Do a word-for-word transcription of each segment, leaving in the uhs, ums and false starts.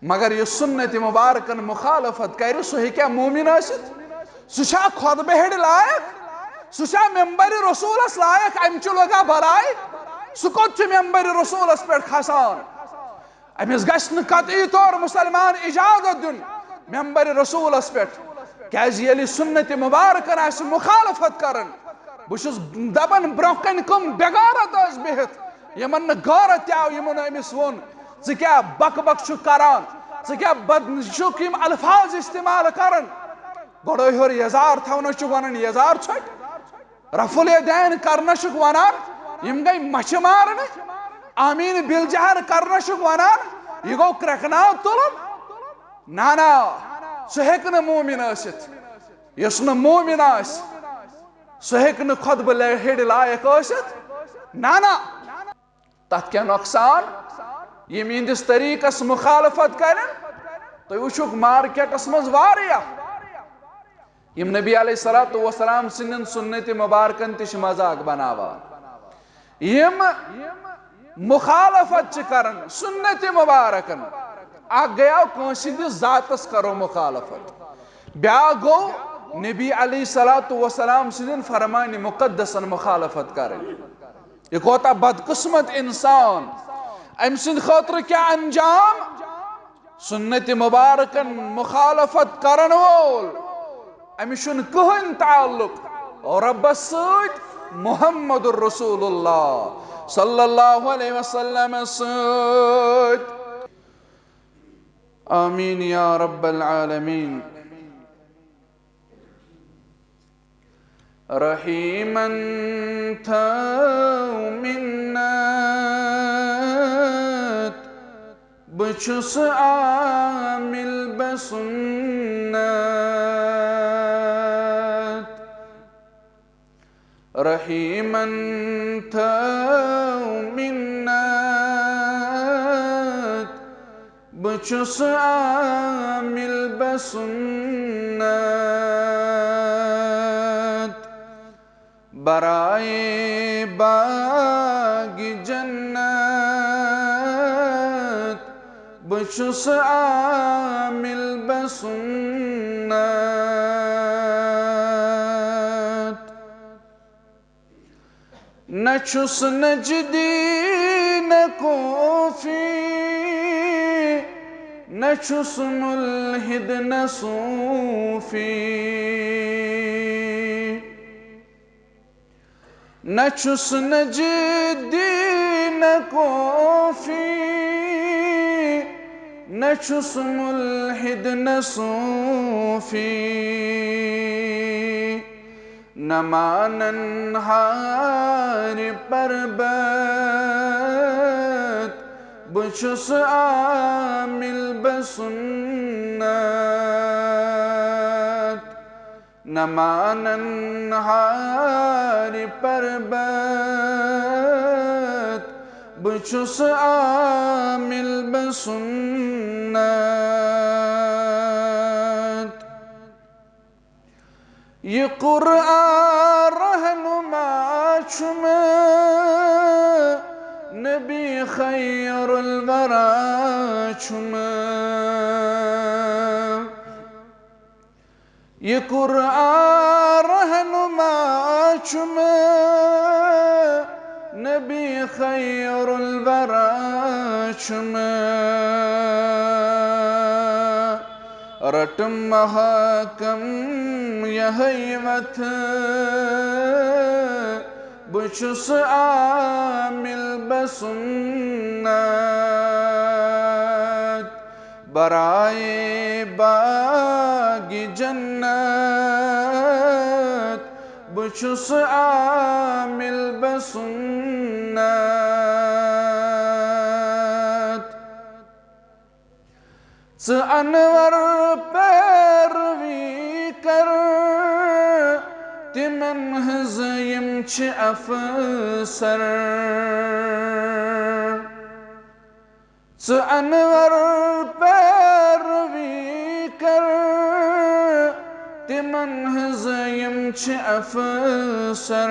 مگر یُس سنت مبارکن مخالفت کرِ، سُہ ہیٚکیٛاہ مومن ٲسِتھ؟ سُہ چھا خطبہٕ ہیٚرِ لایق؟ سُہ چھا ممبر رسولس لایق؟ امہِ چہِ لگا بلاے؟ سُہ کوٚت چھُ ممبر رسولس پٮ۪ٹھ کھسان؟ أمِس گژھِ نہٕ قطعی طور مسلمان اجازت دیُن ممبر رسولس پٮ۪ٹھ، کیازِ ییٚلہِ سنت مبارکن آسہِ مخالفت کران۔ بہٕ چھُس دپان، برونٛہہ کنہِ کٕم بے غیرت ٲسۍ بِہِتھ، یِمن نہٕ غیرت تہِ آو، یِمو نہٕ أمِس ووٚن، "ژٕ کیٛاہ بک بک چھُکھ کران؟ ژٕ کیٛاہ بد چھُکھ یِم الفاظ استعمال کران؟ گۄڈے ہیوٚر یزار تھاونس چھُکھ ونان یزار ژھۄٹھ، رفع الیدین کرنس چھُکھ ونان، یِم گٔے مچھِ مارنہٕ۔ آمین بالجہر کرنس چھُکھ ونان، یہِ گوٚو کرٛٮ۪کہٕ ناو تُلُن؟" نہ، نہ، سُہ ہیٚکہِ نہٕ مومن ٲسِتھ۔ یُس نہٕ مومن آسہِ، سُہ ہیٚکہِ نہٕ خطبہٕ لے-، ہیٚرِ لایق ٲسِتھ۔ نہ، نہ۔ تتھ کیٛاہ نۄقصان؟ یِم یِہنٛدِس طریٖقس مخالفت کرن، تُہۍ وٕچھِو مارکیٹس منٛز واریاہ یِم نبی علیہ الصلوۃ والسلام سٕنٛدٮ۪ن سنت مبارکن تہِ چھِ مذاق بناوان۔ یِم مخالفت چھِ کران سنت مبارکن، اکھ گٔیاو کٲنٛسہِ ہٕنٛدِس ذاتس کرو مخالفت، بیٛاکھ گوٚو نبی علیہ الصلوۃ والسلام سٕنٛدٮ۪ن فرمان مقدسن مخالفت کرٕنۍ۔ یہِ کوتاہ بدقسمت انسان، أمۍ سٕنٛدِ خٲطرٕ کیٛاہ انجام؟ سنت مبارکن مخالفت کرن وول، أمِس چھُنہٕ کٕہٕنۍ تعلق رۄبس سۭتۍ، محمد رسول اللہ صلی اللہ علیہ وسلم سۭتۍ۔ آمین یا رب العالمین۔ رحیمن تھٲو مِنت، بہٕ چھُس عامل بسنت۔ رحیمن تھٲو مِنت، بہٕ چھُس عامل بسنت۔ برائے باغ جنت، بہٕ چھُس عامل بسنت۔ نہ چھُس نجدی نہ کوفی، نہ چھُس ملحد نہ صوفی۔ نہ چھُس نجدی نہ کوفی، نہ چھُس ملحد نہ صوفی۔ نہ مانن ہارِ پربت، بہٕ چھُس عامل بسنت۔ نہ مانن ہارِ پربت، بہٕ چھُس عامل بسنت۔ یہِ قرآن رہنما چھُ مےٚ، نبی خیر الورا چھُ مےٚ۔ یہِ قرآن رہنما چھُ مےٚ، نبی خیر الورا چھُ مےٚ۔ رَٹہٕ محکم یِہوٚے وَتھ، بہٕ چھُس عامل بسنت۔ برائے باغ جنت، بہٕ چھُس عامل بسنت۔ ژٕ انور پیروی کر تِمن ہٕنٛز، یِم چھِ افسر۔ ژٕ انور پیروی کر تِمن ہٕنٛز، یِم چھِ افسر۔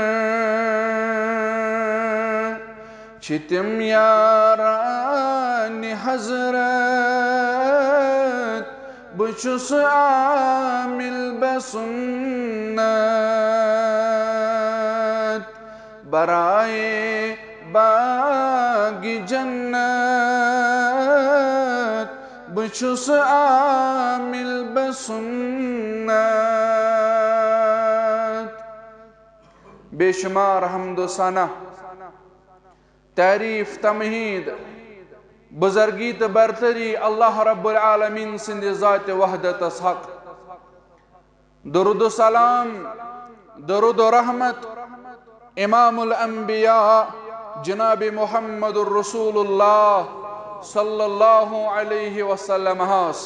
چھِ تِم یارانِ حضرت، بہٕ چھُس عامل بسنت برائے باغ جنت، بہٕ چھُس عامل بسنت۔ بے شمار حمد و ثنا، تعریف، تمہید، بزرگی تہٕ برتری اللہ رب العالمین سٕنٛدِ ذاتِ وحدتس حق۔ درود و سلام، درود و رحمت امام الانبیاء جناب محمد رسول اللہ صلی اللہ علیہ وسلم ہس۔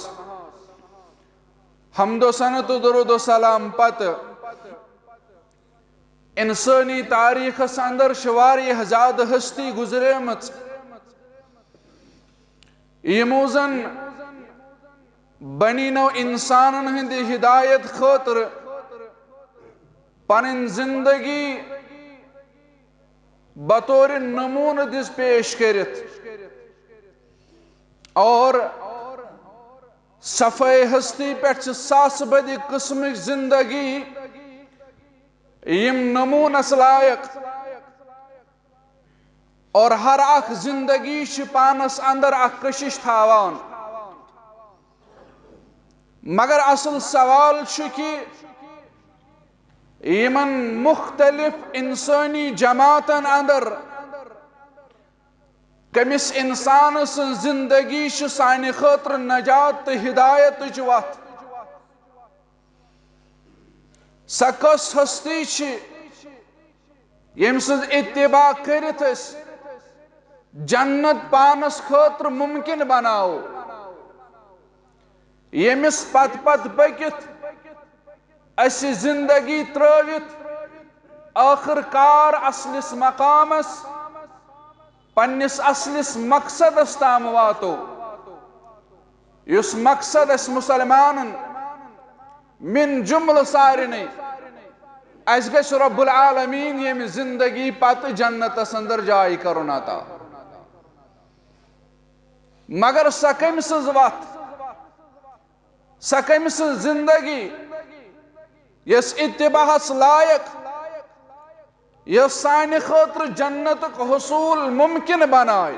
حمد و ثنا تہٕ درود و سلام پتہٕ انسٲنی تاریخس اندر چھِ واریاہ زیادٕ ہستی گزریمٕژ، یِمو زن بنی نو انسانن ہٕنٛدِ ہدایت خٲطرٕ پنٕنۍ زندگی بطور نمونہٕ دِژ پیش کٔرِتھ، اور صفحہ ہستی پٮ۪ٹھ چھِ ساسہٕ بٔدِ قٕسمٕچ زندگی، یِم نمونس لایق، اور ہر اکھ زندگی چھِ پانس اندر اکھ کشش تھاوان۔ مگر اصل سوال چھُ کہِ یِمن مختلف انسٲنی جماعتن اندر کٔمِس انسان سٕنٛز زندگی چھِ سانہِ خٲطرٕ نجات تہٕ ہدایتٕچ وتھ؟ سۄ کۄس ہستی چھِ، ییٚمہِ سٕنٛز اتباع کٔرِتھ أسۍ جنت پانس خٲطرٕ ممکن بناوو؟ ییٚمِس پتہٕ پتہٕ پٔکِتھ اسہِ زندگی ترٲوِتھ ٲخٕر کار اصلِس مقامس، پننِس اصلِس مقصدس تام واتو، یُس مقصد اسہِ مسلمانن من جملہٕ سارنٕے، اسہِ گژھِ رب العالمین ییٚمہِ زندگی پتہٕ جنتس اندر جاے کرُن عطا۔ مگر سۄ کٔمۍ سٕنٛز وتھ؟ سۄ کٔمۍ سٕنٛز زندگی، یۄس اتباعس لایق، یۄس سانہِ خٲطرٕ جنتُک حصول ممکن بنایہِ؟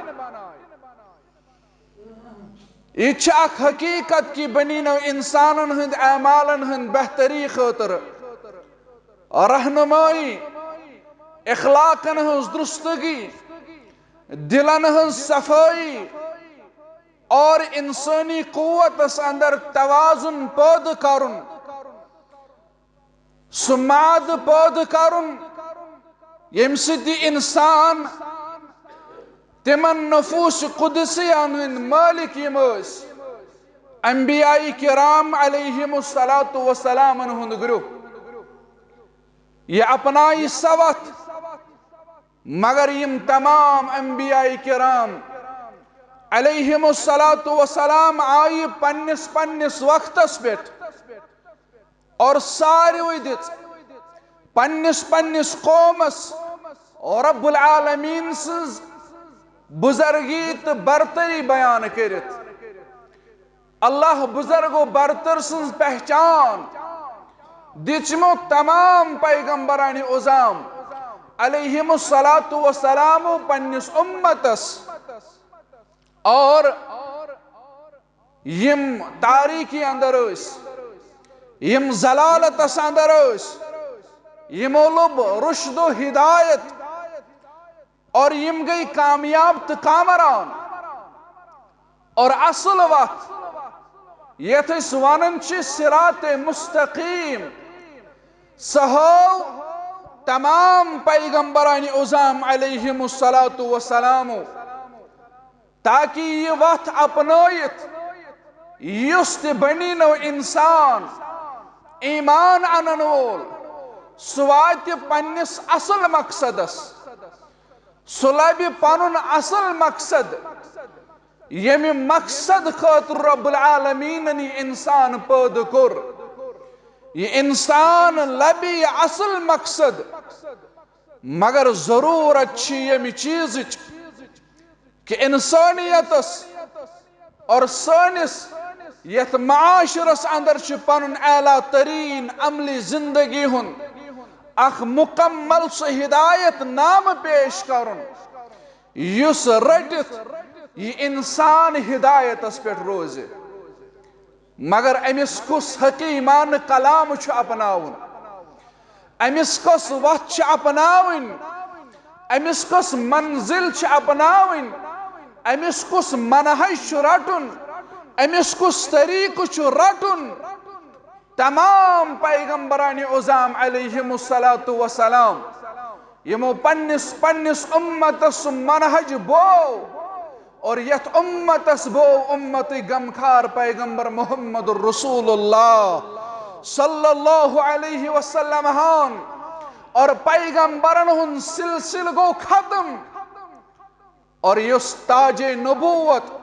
یہِ چھِ اکھ حقیقت کہِ بنی نو انسانن ہٕنٛدۍ اعمالن ہٕنٛدۍ بہتری خٲطرٕ رہنمٲیی، اخلاقن ہٕنٛز درستگی، دلن ہٕنٛز صفٲیی، اور انسٲنی قوتس اندر توازن پٲدٕ کرُن، سُہ مادٕ پٲدٕ کرُن، ییٚمہِ سۭتۍ یہِ انسان تِمن نفوس قدسین ہٕنٛدۍ مٲلک یِم ٲسۍ، انبیاء کرام علیہم الصلوۃ والسلامن ہُنٛد گروہ، یہِ اپنایہِ سۄ وتھ۔ مگر یِم تمام انبیاء کرام علیہم الصلوۃ والسلام آیہِ پننِس پننِس وقتس پٮ۪ٹھ، اور ساروٕے دِژ پننِس پننِس قومس رب العالمین سٕنٛز بزرگی تہٕ برتری بیان کٔرِتھ۔ اللہ بزرگ و برتر سٕنٛز پہچان دِژمو تمام پیغمبرانِ عظام علیہم الصلوۃ والسلام پننِس امتس، اور یِم تاریکی اندر ٲسۍ، یِم ضلالتس اندر ٲسۍ، یِمو لوٚب رشد و ہدایت، اور یِم گٔے کامیاب تہٕ کامران۔ اور اصل وتھ یتھ أسۍ ونان چھِ صراط مستقیم، سۄ ہٲو تمام پیغمبرانِ عظام علیہم الصلوۃ والسلام، تاکہ یہِ وتھ اپنٲیِتھ یُس تہِ بنی نو انسان ایمان انن وول، سُہ واتہِ پننِس اصل مقصدس، سُہ لبہِ پنُن اصل مقصد، ییٚمہِ مقصد خٲطرٕ رب العالمینن یہِ انسان پٲدٕ کوٚر۔ یہِ انسان لبہِ یہِ اصل مقصد، مگر ضرورت چھِ ییٚمہِ چیٖزٕچ کہِ انسٲنیتس اور سٲنِس یتھ معاشرس اندر چھُ پنُن اعلیٰ ترین عملی زندگی ہُنٛد اکھ مکمل سُہ ہدایت نامہٕ پیش کرُن، یُس رٔٹِتھ یہِ انسان ہدایتس پٮ۪ٹھ روزِ۔ مگر أمِس کُس حکیمانہٕ کلام چھُ اپناوُن؟ أمِس کۄس وَتھ چھِ اپناوٕنۍ؟ أمِس کۄس منزل چھِ اپناوٕنۍ؟ أمِس کُس منہج چھُ رَٹُن؟ أمِس کُس طریٖقہٕ چھُ رَٹُن؟ تمام پیغمبران عظام علیہم الصلوۃ والسلام، یِمو پننِس پننِس اُمتس سُہ منہج بوو، اور یتھ اُمتس بوو اُمتٕکۍ غمخار پیغمبر محمد رسول اللہ صلی اللہ علیہ وسلم ہن، اور پیغمبرن ہُنٛد سلسلہٕ گوٚو ختم، اور یُس تاج نبوت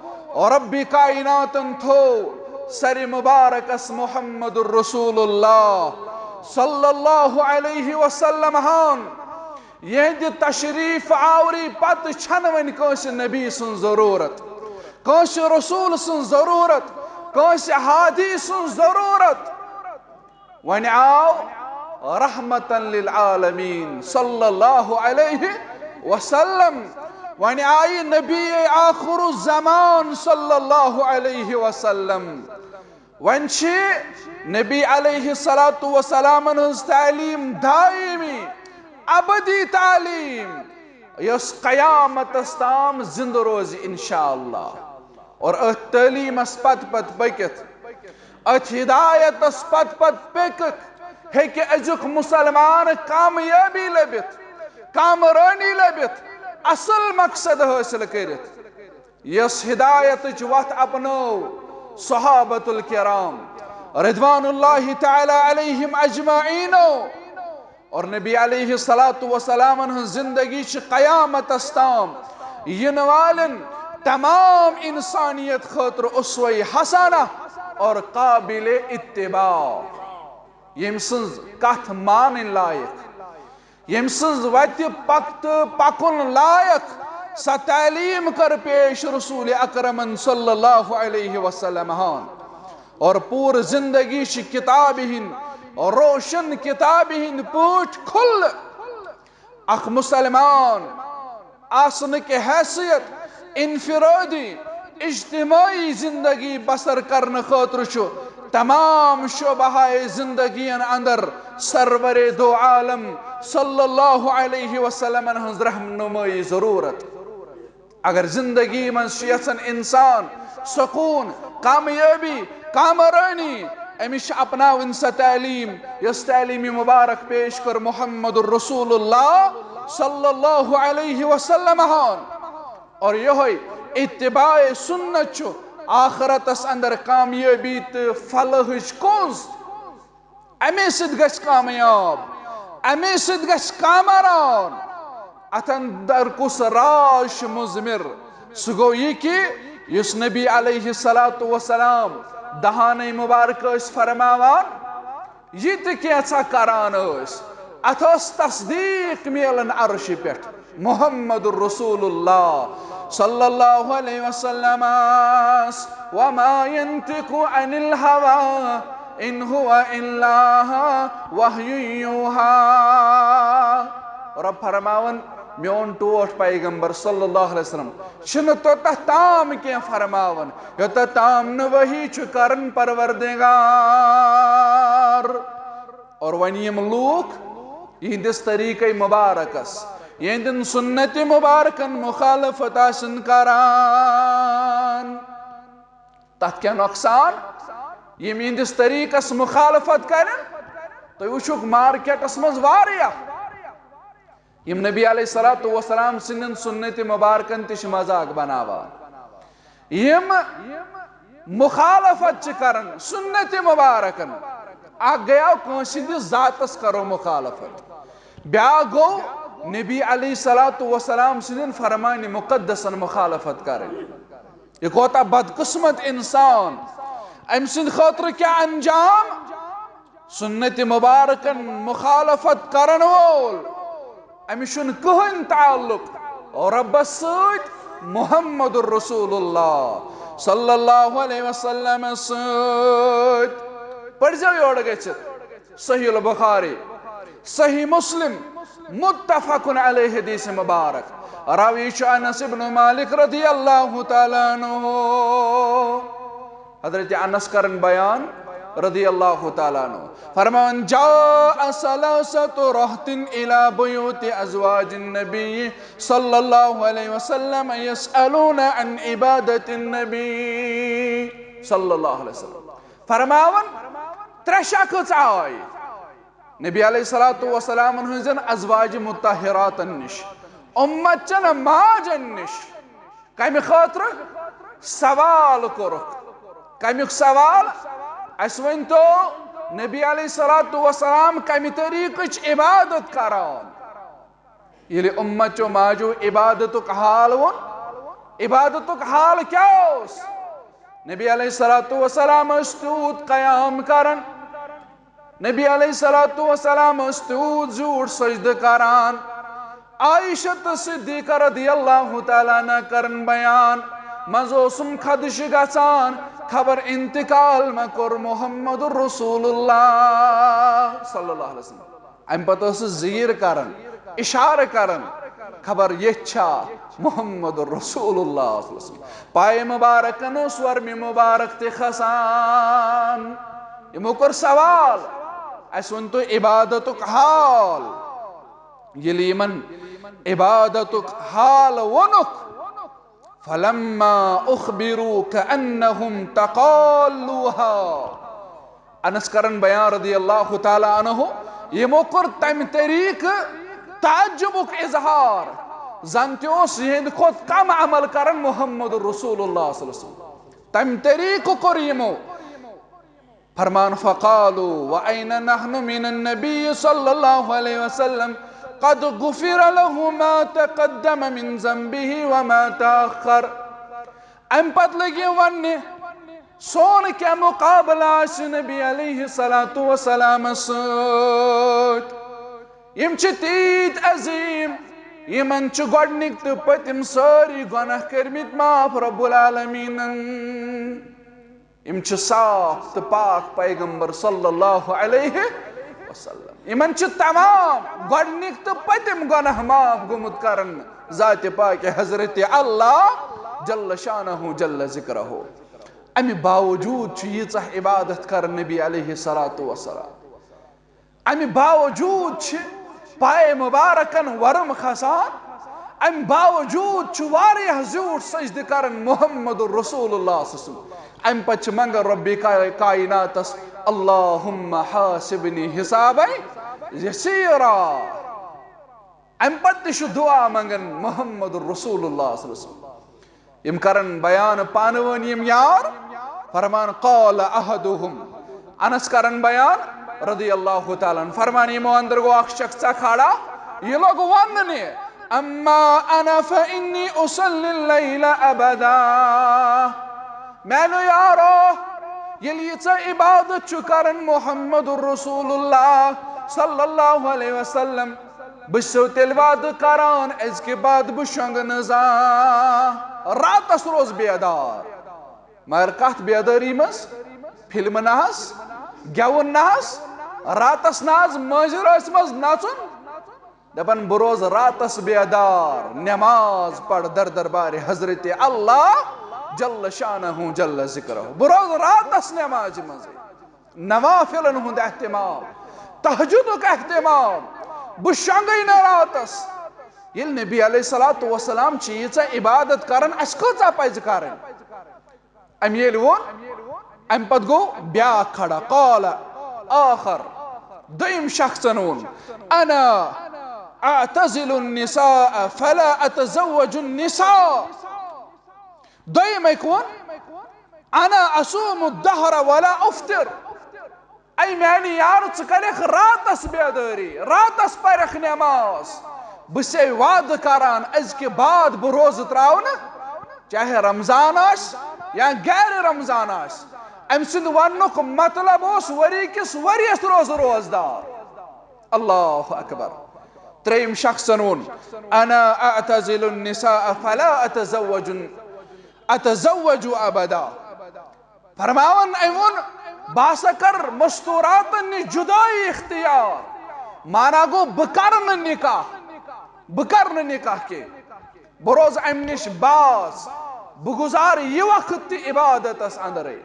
رب کائناتن تھوو سر مبارکس محمد رسول اللہ صلی اللہ علیہ وسلم ہن، یہندِ تشریف آوری پتہٕ چھنہٕ وۄنۍ کٲنٛسہِ نبی سٕنٛز ضروٗرت، کٲنٛسہِ رسول سٕنٛز ضروٗرت، کٲنٛسہِ ہادی سٕنٛز ضروٗرت۔ وۄنۍ آو رحمتاً للعالمین صلی اللہ علیہ وسلم، وۄنۍ آیہِ نبی آخر الزمان صلی اللہ علیہ وسلم۔ وۄنۍ چھِ نبی علیہ الصلوۃ والسلامن ہٕنٛز تعلیٖم دائمی، ابدی تعلیٖم، یۄس قیامتس تام زندٕ روزِ انشاءاللہ۔ اور أتھۍ تعلیٖمس پتہٕ پتہٕ پٔکِتھ، أتھۍ ہدایتس پتہٕ پتہٕ پٔکِتھ ہیٚکہِ أزیُک مسلمان کامیٲبی لٔبِتھ، کامرٲنی لٔبِتھ، اصل مقصد حٲصِل کٔرِتھ۔ یۄس ہدایتٕچ وتھ اپنٲو صحابۃ الکرام رضوان اللہ تعالی علیہم اجمعینو، اور نبی علیہ الصلوۃ والسلامن ہٕنٛز زندگی چھِ قیامتس تام یِنہٕ والٮ۪ن تمام انسانیت خٲطرٕ اسوہ حسنہ اور قابل اتباع، ییٚمۍ سٕنٛز کتھ مانٕنۍ لایق، ییٚمۍ سٕنٛز وتہِ پک تہٕ پکُن لایق سۄ تعلیٖم کٔر پیش رسول اکرمن صلی اللہ علیہ وسلم ہن۔ اور پوٗرٕ زندگی چھِ کتابہِ ہِنٛدۍ روشن کتابہِ ہِنٛدۍ پٲٹھۍ کھُلہٕ۔ اکھ مسلمان آسنہٕ کہِ حیثیت انفرادی اجتماعی زندگی بسر کرنہٕ خٲطرٕ چھُ تمام شعبہائے زندگین اندر سرور دو عالم صلی اللہ علیہ وسلمن ہٕنٛز رہنمٲیی ضروٗرت۔ اگر زندگی منٛز چھُ یژھان انسان سکوٗن، کامیٲبی، کامرٲنی، أمِس چھِ اپناوٕنۍ سۄ تعلیٖم، یۄس تعلیٖم مبارک پیش کٔر محمد رسول اللہ صلی اللہ علیہ وسلم ہن۔ اور یہوے اتباع سنت چھُ آخرتس اندر کامیٲبی تہٕ فلحٕچ کنز۔ امی سۭتۍ گژھِ کامیاب، امی سۭتۍ گژھِ کامران۔ اتھ اندر کُس راز چھُ مضمر؟ سُہ گوٚو یہِ کہِ یُس نبی علیہ الصلوۃ والسلام دہانَے مبارک ٲسۍ فرماوان، یہِ تہِ کینٛژھا کران ٲسۍ، اتھ ٲس تصدیق میلان عرشہِ پٮ۪ٹھ۔ محمد رسول اللہ صلی اللہ علیہ وسلم، وما ينطق عن الهوى ان هو الا وحی یوحی۔ رب فرماوان، میون ٹوٹھ پیغمبر صلی اللہ علیہ وسلم چھُنہٕ توٚتتھ تام کینٛہہ فرماوان، یوٚتتھ تام نہٕ وحی چھُ کران پروردگار۔ اور وۄنۍ یِم لوٗکھ یِہنٛدِس طریٖقے مبارکس، یِہنٛدٮ۪ن سُنتِ مبارکن مخالفت آسن کران، تتھ کیٛاہ نۄقصان؟ یِم یِہنٛدِس طریٖقس مخالفت کرن، تُہۍ وٕچھِو مارکیٹس منٛز واریاہ یِم نبی علیہ الصلوۃ والسلام سٕنٛدٮ۪ن سُنتِ مبارکن تہِ چھِ مذاق بناوان۔ یِم مخالفت چھِ کران سُنتِ مبارکن، اکھ گٔیاو کٲنٛسہِ ہٕنٛدِس ذاتس کرو مخالفت، بیٛاکھ گوٚو نبی علیہ الصلوۃ والسلام سٕنٛدٮ۪ن فرمانِ مقدسن مخالفت کرٕنۍ۔ یہِ کوتاہ بدقسمت انسان، أمۍ سٕنٛدِ خٲطرٕ کیٛاہ انجام؟ سُنتِ مبارکن مخالفت کرن وول، أمِس چھُنہٕ کٕہٕنۍ تعلق رۄبس سۭتۍ۔ محمد رسول اللہ صلی اللہ علیہ وسلم سۭتۍ۔ پٔرۍزیو یورٕ گٔژھِتھ۔ صحیح البخاری، صحیح مسلم، متفق علیہ حدیث مبارک۔ راوی چھُ انس ابن مالک رضی اللہ تعالیٰ عنہ۔ حضرت انس کرن بیان رضی اللہ تعالیٰ عنہ، فرمان: جاء ثلاثة رهط إلى بيوت أزواج النبي صلى الله عليه وسلم يسألون عن عبادة النبي صلى الله عليه وسلم۔ فرماون، ترٛےٚ شخص آے نبی علیہ الصلوۃ والسلام ہٕنٛزن ازواج مطہراتن نِش، امت چن ماجن نِش۔ کمہِ خٲطرٕ؟ سوال کوٚرُکھ۔ کمیُک سوال؟ اسہِ ؤنۍ تو، نبی علیہ الصلوۃ والسلام کمہِ طریقٕچ عبادت کران؟ ییٚلہِ امت چو ماجو عبادتُک حال ووٚن، عبادتُک حال کیٛاہ اوس؟ نبی علیہ الصلوۃ والسلام ٲسۍ تیوٗت قیام کران، نبی علیہ الصلوۃ والسلام ٲسۍ تیوٗت زیوٗٹھ سجدٕ کران۔ عائشہ تہٕ صدیقہ رضی اللہ تعالیٰ عنہ کرن بیان، منٛزٕ اوسُم خدشہِ گژھان، خبر انتقال ما کوٚر محمد رسول اللہ صلی اللہ علیہ وسلم۔ امہِ پتہٕ ٲسٕس زیٖر کران، اشارٕ کران، خبر ییٚتہِ چھا محمد رسول اللہ صلی اللہ علیہ وسلم۔ پایہِ مبارکن اوس ورمہِ مبارک تہِ کھسان۔ یِمو کوٚر سوال، اسہِ ؤنۍ تو عبادتُک حال۔ ییٚلہِ یِمن عبادتُک حال ووٚنُکھ، فلما اخبروا كأنهم تقالوها۔ انس کرن بیان رضی اللہ تعالیٰ عنہ، یِمو کوٚر تمہِ طریقہٕ تعجبُک اظہار، زن تہِ اوس یِہنٛدِ کھۄتہٕ کم عمل کران محمد رسول اللہ صلی اللہ علیہ وسلم۔ تمہِ طریقہٕ کوٚر یِمو۔ فرمان، فقالوا وأين نحن من النبي صلى الله عليه وسلم قد غفر له ما تقدم من ذنبه وما تأخر۔ امہِ پتہٕ لٔگۍ یِم وننہِ، سون کیٛاہ مقابلہٕ آسہِ نبی علیہ الصلوۃ والسلام سۭتۍ؟ یِم چھِ تیٖتۍ عظیٖم، یِمن چھِ گۄڈٕنِکۍ تہٕ پٔتِم سٲری گۄناہ کٔرمٕتۍ معاف رب العالمیٖنن۔ یِم چھِ صاف تہٕ پاک پیغمبر صلی اللہ علیہ وسلم۔ یِمن چھِ تمام گۄڈٕنِکۍ تہٕ پٔتِم گۄناہ معاف گوٚمُت کرنہٕ ذاتِ پاکِ حضرت اللہ جل شانہ جل ذکرہ۔ امہِ باوجوٗد چھُ ییٖژاہ عبادت کران نبی علیہ الصلوۃ والسلام۔ امہِ باوجوٗد چھِ پایہِ مبارکن ورم کھسان، امہِ باوجوٗد چھُ واریاہ زیوٗٹھ سجدٕ کران محمد رسول اللہ صلی اللہ علیہ وسلم۔ امہِ پتہٕ چھِ منگان ربِ کا-، کائناتس، اللہم حاسبنی حسابا یسیرا۔ امہِ پتہٕ تہِ چھُ دعا منگان محمد رسول اللہ صلی اللہ علیہ وسلم۔ یِم کرن بیان پانہٕ ؤنۍ یِم یار، فرمان، قال احدهم، انس کرن بیان رضی اللہ تعالیٰ عنہ، فرمان، یِمو اندر گوٚو اکھ شخصا کھڑا، یہِ لوٚگ وننہِ، اما انا فانی اصلی اللیل ابدا۔ میانیو یارو، ییٚلہِ یہِ ژےٚ عبادت چھُ کران محمد رسول اللہ صلی اللہ علیہ وسلم، بہٕ چھُسو تیٚلہِ وعدٕ کران، أزکہِ بعد بہٕ شۄنٛگہٕ نہٕ زانٛہہ۔ راتس روز بیدار، مگر کتھ بیدٲری منٛز؟ فلمہٕ نہ حظ، گٮ۪وُن نہ حظ، راتس نہ حظ مٲنزِ رٲژ منٛز نژُن۔ دپان، بہٕ روزٕ راتس بیدار، نماز پرٕ در دربارِ حضرت اللہ جل شانہ جل ذکرہ۔ بہٕ روزٕ راتس نمازِ منٛزٕے۔ نوافلن ہُنٛد اہتمام، تہجدُک اہتمام، بہٕ شۄنٛگے نہٕ راتس۔ ییٚلہِ نبی علیہ الصلوۃ والسلام چھِ ییٖژاہ عبادت کران، اَسہِ کۭژاہ پزِ کرٕنۍ؟ أمۍ ییٚلہِ ووٚن، اَمہِ پتہٕ گوٚو بیٛاکھ کھڑا، قال آخر، دوٚیِم شخصن ووٚن، انا اعتزل النساء فلا اتزوج النساء۔ دوٚیِم أکۍ ووٚن، انا اصوم الدہر ولا افطر۔ اے میانہِ یارٕ، ژٕ کرکھ راتس بیدٲری، راتس پرکھ نماز۔ بہٕ چھسے وعدٕ کران، أزکہِ بعد بہٕ روزٕ تراونہٕ، چاہے رمضان آسہِ یا غیر رمضان آسہِ۔ أمۍ سُنٛد وننُک مطلب اوس، ؤری کِس ؤریس روزٕ روزدار۔ اللہ اکبر۔ ترٛیٚیِم شخصن ووٚن، انا اعتزل النساء فلا اتزوج۔ اتزوج ابدا۔ فرماوان أمۍ ووٚن، بہٕ ہسا کر مستوراتن نِش جدٲیی اختیار۔ مانا گوٚو، بہٕ کرٕ نہٕ نکاح، بہٕ کرٕ نہٕ نکاح کینٛہہ۔ بہٕ روزٕ امہِ نِش باز، بہٕ گُزارٕ یہِ وقت تہِ عبادتس اندرے۔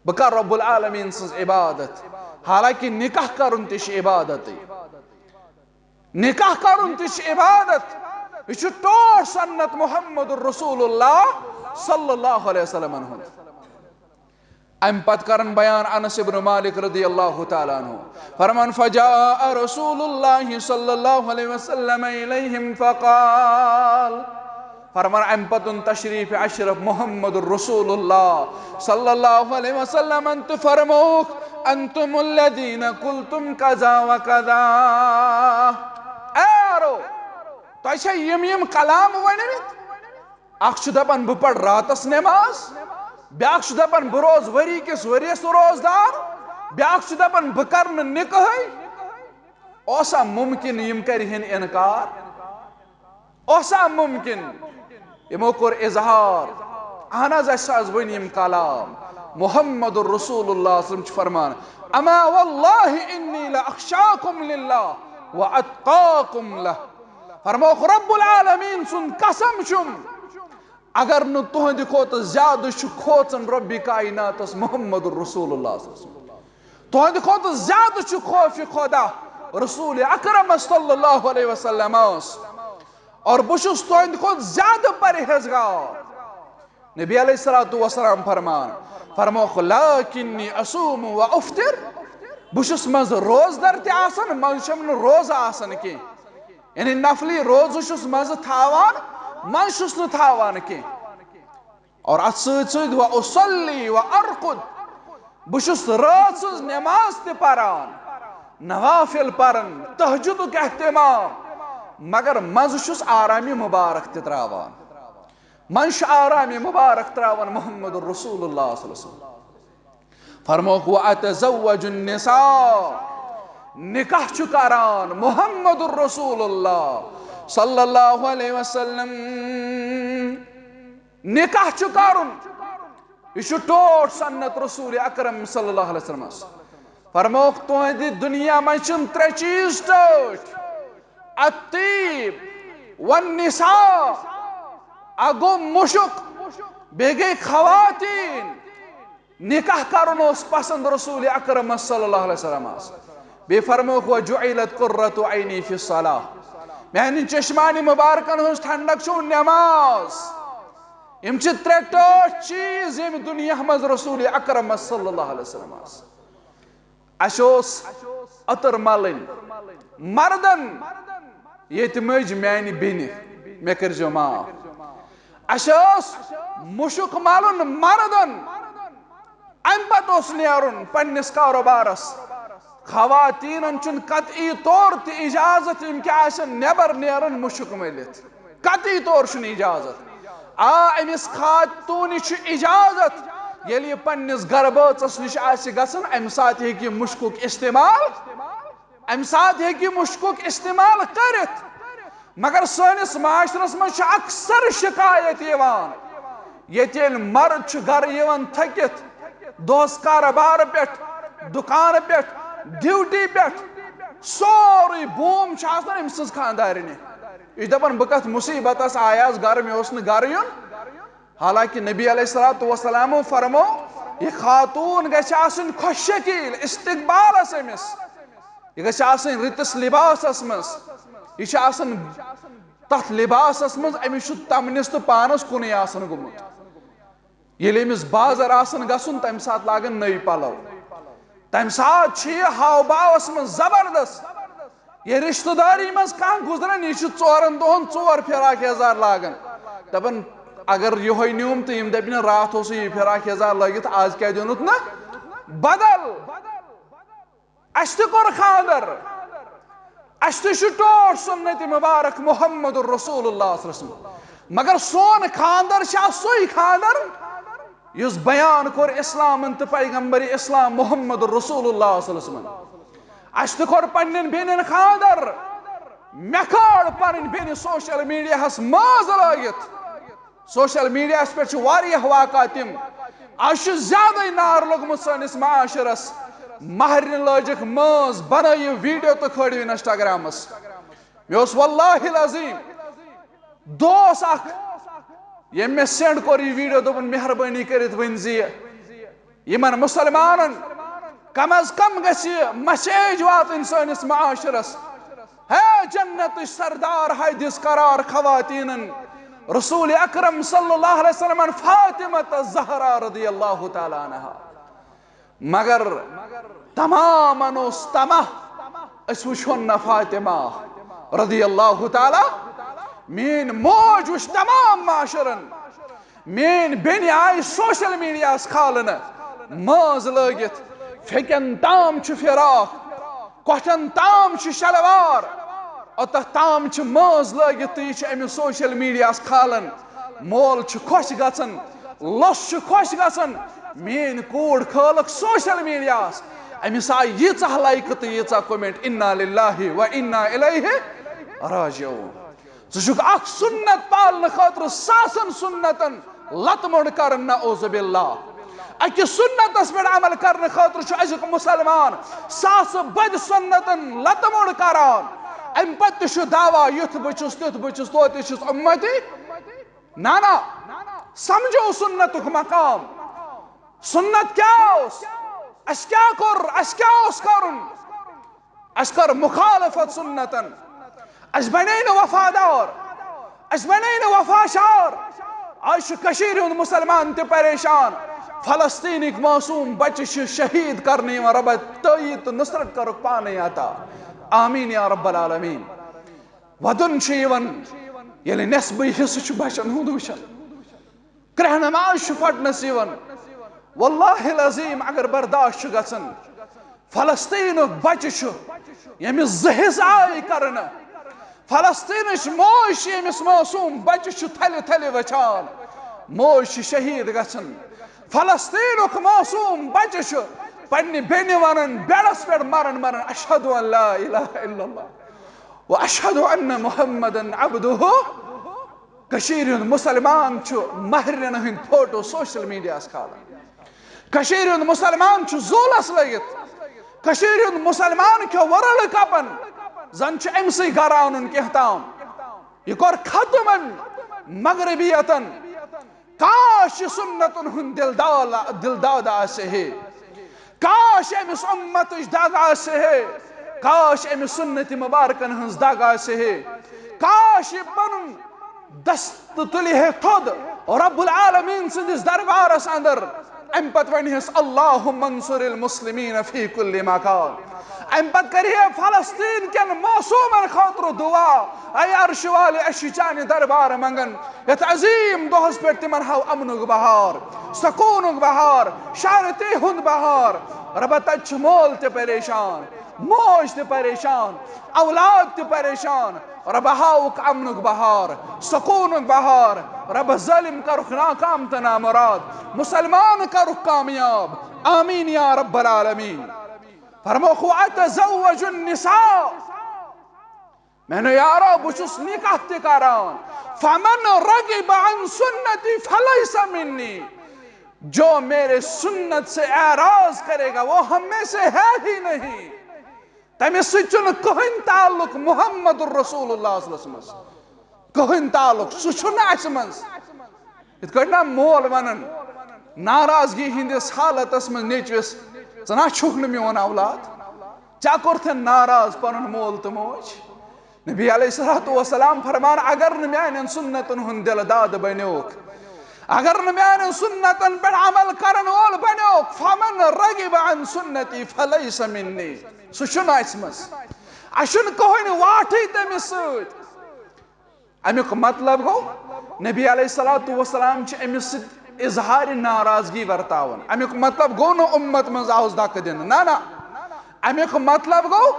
بہٕ کرٕ رب العالمین سٕنٛز عبادت، حالانکہ نکاح کرُن تہِ چھُ عبادتٕے۔ نکاح کرُن تہِ چھُ عبادت۔ یہِ چھُ ٹوٹھ سنت محمد رسول اللہ صلی اللہ علیہ وسلمن ہُنٛد۔ امہِ پتہٕ کرن بیان انس ابن مالک رضی اللہ تعالیٰ عنہ۔ فرمان، فجاء رسول اللہ صلی اللہ علیہ وسلم الیہم فقال۔ فرمان، امہِ پتہٕ اوٚن تشریف اشرف محمد رسول اللہ صلی اللہ علیہ وسلمن تہٕ فرمووُکھ، انتم الذین قلتم کذا و کذا۔ اے یارو، تۄہہِ چھا یِم یِم کلام ؤنمٕتۍ؟ اکھ چھُ دپان، بہٕ پرٕ راتس نماز، بیاکھ چھُ دپان، بہٕ روزٕ ؤری کِس ؤریس روزدار، بیاکھ چھُ دپان، بہٕ کرٕ نہٕ نکاحٕے۔ اوسا ممکن یِم کرِہن انکار؟ اوسا ممکن؟ یِمو کوٚر اظہار، اہن حظ، اسہِ حظ ؤنۍ یِم کلام۔ محمد رسول اللہ صلی اللہ علیہ وسلم چھُ فرمان، اما واللہ انی لاخشاکم للہ واتقاکم لہ۔ فرمووُکھ، رب العالمین سُنٛد قسم چھُم، اگر نہٕ تُہنٛدِ کھۄتہٕ زیادٕ چھُ کھوژان رۄبِ کائناتس محمد رسول اللہ صلی اللہ علیہ وسلم، تُہنٛدِ کھۄتہٕ زیادٕ چھُ خوفِ خدا رسول اکرم صلی اللہ علیہ وسلمس، اور بہٕ چھُس تُہنٛدِ کھۄتہٕ زیادٕ پرہیزگار۔ نبی علیہ الصلوۃ والسلام فرمان، فرمووُکھ، لکنی اصوم و افطر، بہٕ چھُس منٛزٕ روزدر تہِ آسان، منٛزٕ چھَم نہٕ روزٕ آسان کینٛہہ۔ یعنی نفلی روزٕ چھُس منٛزٕ تھاوان، منٛزٕ چھُس نہٕ تھاوان کینٛہہ۔ اور اتھ سۭتۍ سۭتۍ، و اصلی و ارقد، بہٕ چھُس رٲژ ہٕنٛز نماز تہِ پران، نوافل پران، تہجدُک اہتمام، مگر منٛزٕ چھُس آرامِ مبارک تہِ تراوان۔ منٛزٕ چھُ آرامِ مبارک تراوان محمد رسول اللہ صلی اللہ علیہ وسلم۔ فرمووُکھ، واتزوج النساء، نکاح چھُ کران محمد رسول اللہ صلی اللہ علیہ وسلم۔ نکاح چھُ کرُن، یہِ چھُ ٹوٹھ سنت رسول اکرم صلی اللہ علیہ وسلمس۔ فرمووُکھ، تُہنٛدِ دُنیا منٛز چھِم ترٛےٚ چیٖز ٹٲٹھۍ، الطیب والنساء، اکھ گوٚو مُشُک، بیٚیہِ گٔے خواتین۔ نکاح کرُن اوس پسند رسول اکرمس صلی اللہ علیہ وسلمس۔ بیٚیہِ فرمووُکھ، وجعلت قرۃ عینی فی الصلاۃ، میانٮ۪ن چشمانِ مبارکن ہٕنٛز ٹھنڈک چھُ نماز۔ یِم چھِ ترٛےٚ ٹٲٹھۍ چیٖز، ییٚمہِ دُنیا منٛز رسول اکرمس صلی اللہ علیہ وسلمس۔ اسہِ اوس عطر ملٕنۍ مردن، ییٚتہِ مٔج میانہِ بیٚنہِ، مےٚ کٔرۍزیو معاف۔ اسہِ اوس مُشُک ملُن مردن، امہِ پتہٕ اوس نیرُن پننِس کاروبارس۔ خواتینن چھُنہٕ قطعی طور تہِ اجازت یِم کیٛاہ آسن نٮ۪بر نیرن مُشُک مٔلِتھ۔ قطعی طور چھُنہٕ اجازت۔ آ، أمِس خاتوٗنہِ چھُ اجازت، ییٚلہِ یہِ پننِس گرٕ بٲژس نِش آسہِ گژھان، امہِ ساتہٕ ہیٚکہِ یہِ مُشکُک استعمال، امہِ ساتہٕ ہیٚکہِ یہِ مُشکُک استعمال کٔرِتھ۔ مگر سٲنِس معاشرس منٛز چھِ اکثر شکایت یِوان، ییٚتہِ ییٚلہِ مرد چھُ گرٕ یِوان تھٔکِتھ، دۄہس کارٕبار پٮ۪ٹھ، دُکانہٕ پٮ۪ٹھ، ڈیوٹی پٮ۪ٹھ، سورُے بوم چھُ آسان أمۍ سٕنٛز خانٛدارِنہِ۔ یہِ چھُ دَپان، بہٕ کَتھ مُصیٖبتَس آیاس گَرٕ، مےٚ اوس نہٕ گَرٕ یُن۔ حالانکہِ نبی علیہ الصلوۃ والسلامو فرمو، یہِ خاتوٗن گژھِ آسٕنۍ خۄش شکیٖل، استقبالَس أمِس۔ یہِ گژھِ آسٕنۍ رٕتِس لِباسَس منٛز۔ یہِ چھِ آسان تَتھ لِباسَس منٛز، أمِس چھُ تَمنِس تہٕ پانَس کُنُے آسان گوٚمُت۔ ییٚلہِ أمِس بازر آسان گژھُن، تَمہِ ساتہٕ لاگان نٔوۍ پَلو۔ تَمہِ ساتہٕ چھِ یہِ ہاو باوَس منٛز زبردست۔ یہِ رِشتہٕ دٲری منٛز کانٛہہ گُزران، یہِ چھُ ژورَن دۄہَن ژور فراک یَزار لاگان۔ دَپان، اگر یِہوٚے نیوٗم تہٕ یِم دَپہِ نہٕ، راتھ اوسُے یہِ فراک یَزار لٲگِتھ، آز کیٛازِ اوٚنُتھ نہٕ بدل؟ اَسہِ تہِ کوٚر خانٛدر، اَسہِ تہِ چھُ ٹوٹھ سُنت مُبارک محمد رسول اللہ صلی اللہ علیہ وسلم۔ مگر سون خانٛدر چھا سُے خانٛدر یُس بیان کوٚر اسلامن تہٕ پیغمبر اسلام محمد رسول اللہ صلی اللہ علیہ وسلم۔ اَسہِ تہِ کوٚر پننٮ۪ن بیٚنٮ۪ن خانٛدر، مےٚ کھٲج پنٕنۍ بیٚنہِ سوشل میڈیاہس منٛز لٲگِتھ۔ سوشل میڈیاہس پٮ۪ٹھ چھِ واریاہ واقعہ تِم۔ از چھُ زیادَے نار لوٚگمُت سٲنِس معاشرس۔ مہرنہِ لٲجِکھ مٲنٛز، بنٲیِو ویڈیو تہٕ کھٲلِو انسٹاگرامس۔ مےٚ اوس واللہ العظیم دوس اکھ، ییٚمۍ مےٚ سینڈ کوٚر یہِ ویڈیو، دوٚپُن، "مہربٲنی کٔرِتھ ؤنۍ زِ یہِ یِمن مسلمانن کم از کم گژھِ یہِ مسیج واتٕنۍ سٲنِس معاشرس۔ ہے جنتٕچ سردار، ہے دِژ قرار خواتینن رسول اکرم صلی اللہ علیہ وسلمن فاطمہ الزہرا رضی اللہ تعالیٰ عنہا۔" مگر تمامن اوس طمع، أسۍ وٕچھون نہ فاطمہ رضی اللہ تعالیٰ۔ میٲنۍ موج وٕچھ تمام معاشرن، میٲنۍ بیٚنہِ آیہِ سوشل میڈیاہس کھالنہٕ، مٲنٛز لٲگِتھ، پھیٚکٮ۪ن تام چھُ فراق، کۄٹھٮ۪ن تام چھُ شلوار، اوٚتتھ تام چھِ مٲنٛز لٲگِتھ تہٕ یہِ چھِ أمِس سوشل میڈیاہس کھالان۔ مول چھُ خۄش گژھان، لوٚژھ چھُ خۄش گژھان۔ میٲنۍ کوٗر کھٲلٕکھ سوشل میڈیاہس، أمِس آیہِ ییٖژاہ لایکہٕ تہٕ ییٖژاہ کومنٹ، انا للہ و انا الیہ راجعون۔ ژٕ چھُکھ اکھ سُنت پالنہٕ خٲطرٕ ساسن سُنتن لتہٕ موٚنڈ کران، نعوذ باللہ۔ اکہِ سُنتس پٮ۪ٹھ عمل کرنہٕ خٲطرٕ چھُ أزیُک مسلمان ساسہٕ بٔدۍ سُنتن لتہٕ موٚنڈ کران۔ امہِ پتہٕ تہِ چھُ دعویٰ، یُتھ بہٕ چھُس، تیُتھ بہٕ چھُس، توتہِ چھُس امتی۔ نہ، نہ، سمجھو سُنتُک مقام۔ سُنت کیٛاہ اوس؟ اسہِ کیٛاہ کوٚر؟ اسہِ کیٛاہ اوس کرُن؟ اسہِ کٔر مخالفت سُنتن۔ اسہِ بنے نہٕ وفادار، اسہِ بنے نہٕ وفاشار۔ آز چھُ کٔشیٖرِ ہُنٛد مُسلمان تہِ پریشان۔ فلسطینٕکۍ معصوم بچہِ چھِ شہیٖد کرنہٕ یِوان۔ رۄبہ، تٲییٖد تہٕ نصرت کرُکھ پانے عطا۔ آمین یا رب العالمین۔ ودُن چھُ یِوان، ییٚلہِ نٮ۪صبٕے حصہٕ چھُ بچن ہُنٛد وٕچھان۔ کرٛہنہٕ ماز چھُ پھٹنس یِوان۔ واللہ العظیم، اگر برداشت چھُ گژھان، فلسطینُک بچہِ چھُ، ییٚمِس زٕ حصہٕ آے کرنہٕ۔ فلسطینٕچ موج چھِ، ییٚمِس معصوم بچہِ چھُ تھلہِ تھلہِ وٕچھان، موج چھِ شہیٖد گژھان۔ فلسطینُک معصوم بچہِ چھُ پننہِ بیٚنہِ ونان، بیڈس پٮ۪ٹھ مران مران، "اشہد ان لا الہ الا اللہ و اشہد ان محمدن عبدہ۔" کٔشیٖرِ ہُنٛد مُسلمان چھُ مہرِنٮ۪ن ہٕنٛدۍ فوٹو سوشل میڈیاہس کھالان۔ کٔشیٖرِ ہُنٛد مُسلمان چھُ زوٗلس لٔگِتھ۔ کٔشیٖرِ ہُنٛد مُسلمان کھیوٚو ورلڈ کپن، زن چھُ أمۍ سٕے گرٕ اَنُن کینٛہہ تام۔ یہِ کوٚر ختم أمۍ مغربیتن۔ کاش یہِ سُنتن ہُنٛد دلدال، دلداد آسہِ ہے۔ کاش أمِس اُمتٕچ دگ آسہِ ہے۔ کاش أمِس سُنتِ مُبارکن ہٕنٛز دگ آسہِ ہے۔ کاش یہِ پنُن دست تُلہِ ہے تھوٚد رب العالمین سٕنٛدِس دربارس اندر۔ امہِ پتہٕ ونہِ ہس، "اللہم انصر المسلمین فی کل مکان۔" امہِ پتہٕ کرِ ہے فلسطین کٮ۪ن معصومن خٲطرٕ دعا۔ اے عرش والے، أسۍ چھِ چانہِ دربار منگان، یتھ عظیم دۄہس پٮ۪ٹھ تِمن ہاو امنُک بہار، سکوٗنُک بہار، شانتی ہُنٛد بہار۔ ربہ، تتہِ چھُ مول تہِ پریشان، موج تہِ پریشان، اولاد تہِ پریشان۔ ربہ، ہاوُکھ امنُک بہار، سکوٗنُک بہار۔ ربہ، ظٲلم کرُکھ ناکام تہٕ نامراد، مسلمان کرُکھ کامیاب۔ آمین یا رب العالمین۔ فرموکھ، "وَأَتَزَوَّجُ النِّسَاءَ۔" میانیو یارو، بہٕ چھُس نکاح تہِ کران۔ "فَمَنْ رَغِبَ عَنْ سُنَّتِي فَلَيْسَ مِنِّي۔" جو میرے سنت سے اعراض کرے گا، وہ ہم میں سے ہے ہی نہیں۔ تٔمِس سۭتۍ چھُنہٕ کٕہٕنۍ تعلق محمد رسول اللہ صلی اللہ علیہ وسلم۔ کٕہٕنۍ تعلق، سُہ چھُنہٕ اَسہِ منٛز۔ یِتھ کٲٹھۍ نا مول وَنان ناراضگی ہٕنٛدِس حالتس منٛز نیٚچوِس، "ژٕ نا چھُکھ نہٕ میون اولاد، ژےٚ کوٚرتھن ناراض پنُن مول تہٕ موج۔" نبی علیہ الصلوۃ والسلام فرمان، اگر نہٕ میانٮ۪ن سُنتن ہُنٛد دِل داد بنیوکھ، اگر نہٕ میانٮ۪ن سُنتن پٮ۪ٹھ عمل کرن وول بنیوکھ، "فَمَنْ رَغِبَ عَنْ سُنَّتِي فَلَيْسَ مِنِّي۔" سُہ چھُنہٕ اَسہِ منٛز۔ اَسہِ چھُنہٕ کٕہٕنۍ واٹھٕے تٔمِس سۭتۍ۔ اَمیُک مطلب گوٚو، نبی علیہ الصلوۃ والسلام چھِ أمِس سۭتۍ اظہارِ ناراضگی ورتاوان۔ اَمیُک مطلب گوٚو نہٕ اُمت منٛز آوُس دھکہٕ دِنہٕ، نہ، نہ۔ اَمیُک مطلب گوٚو،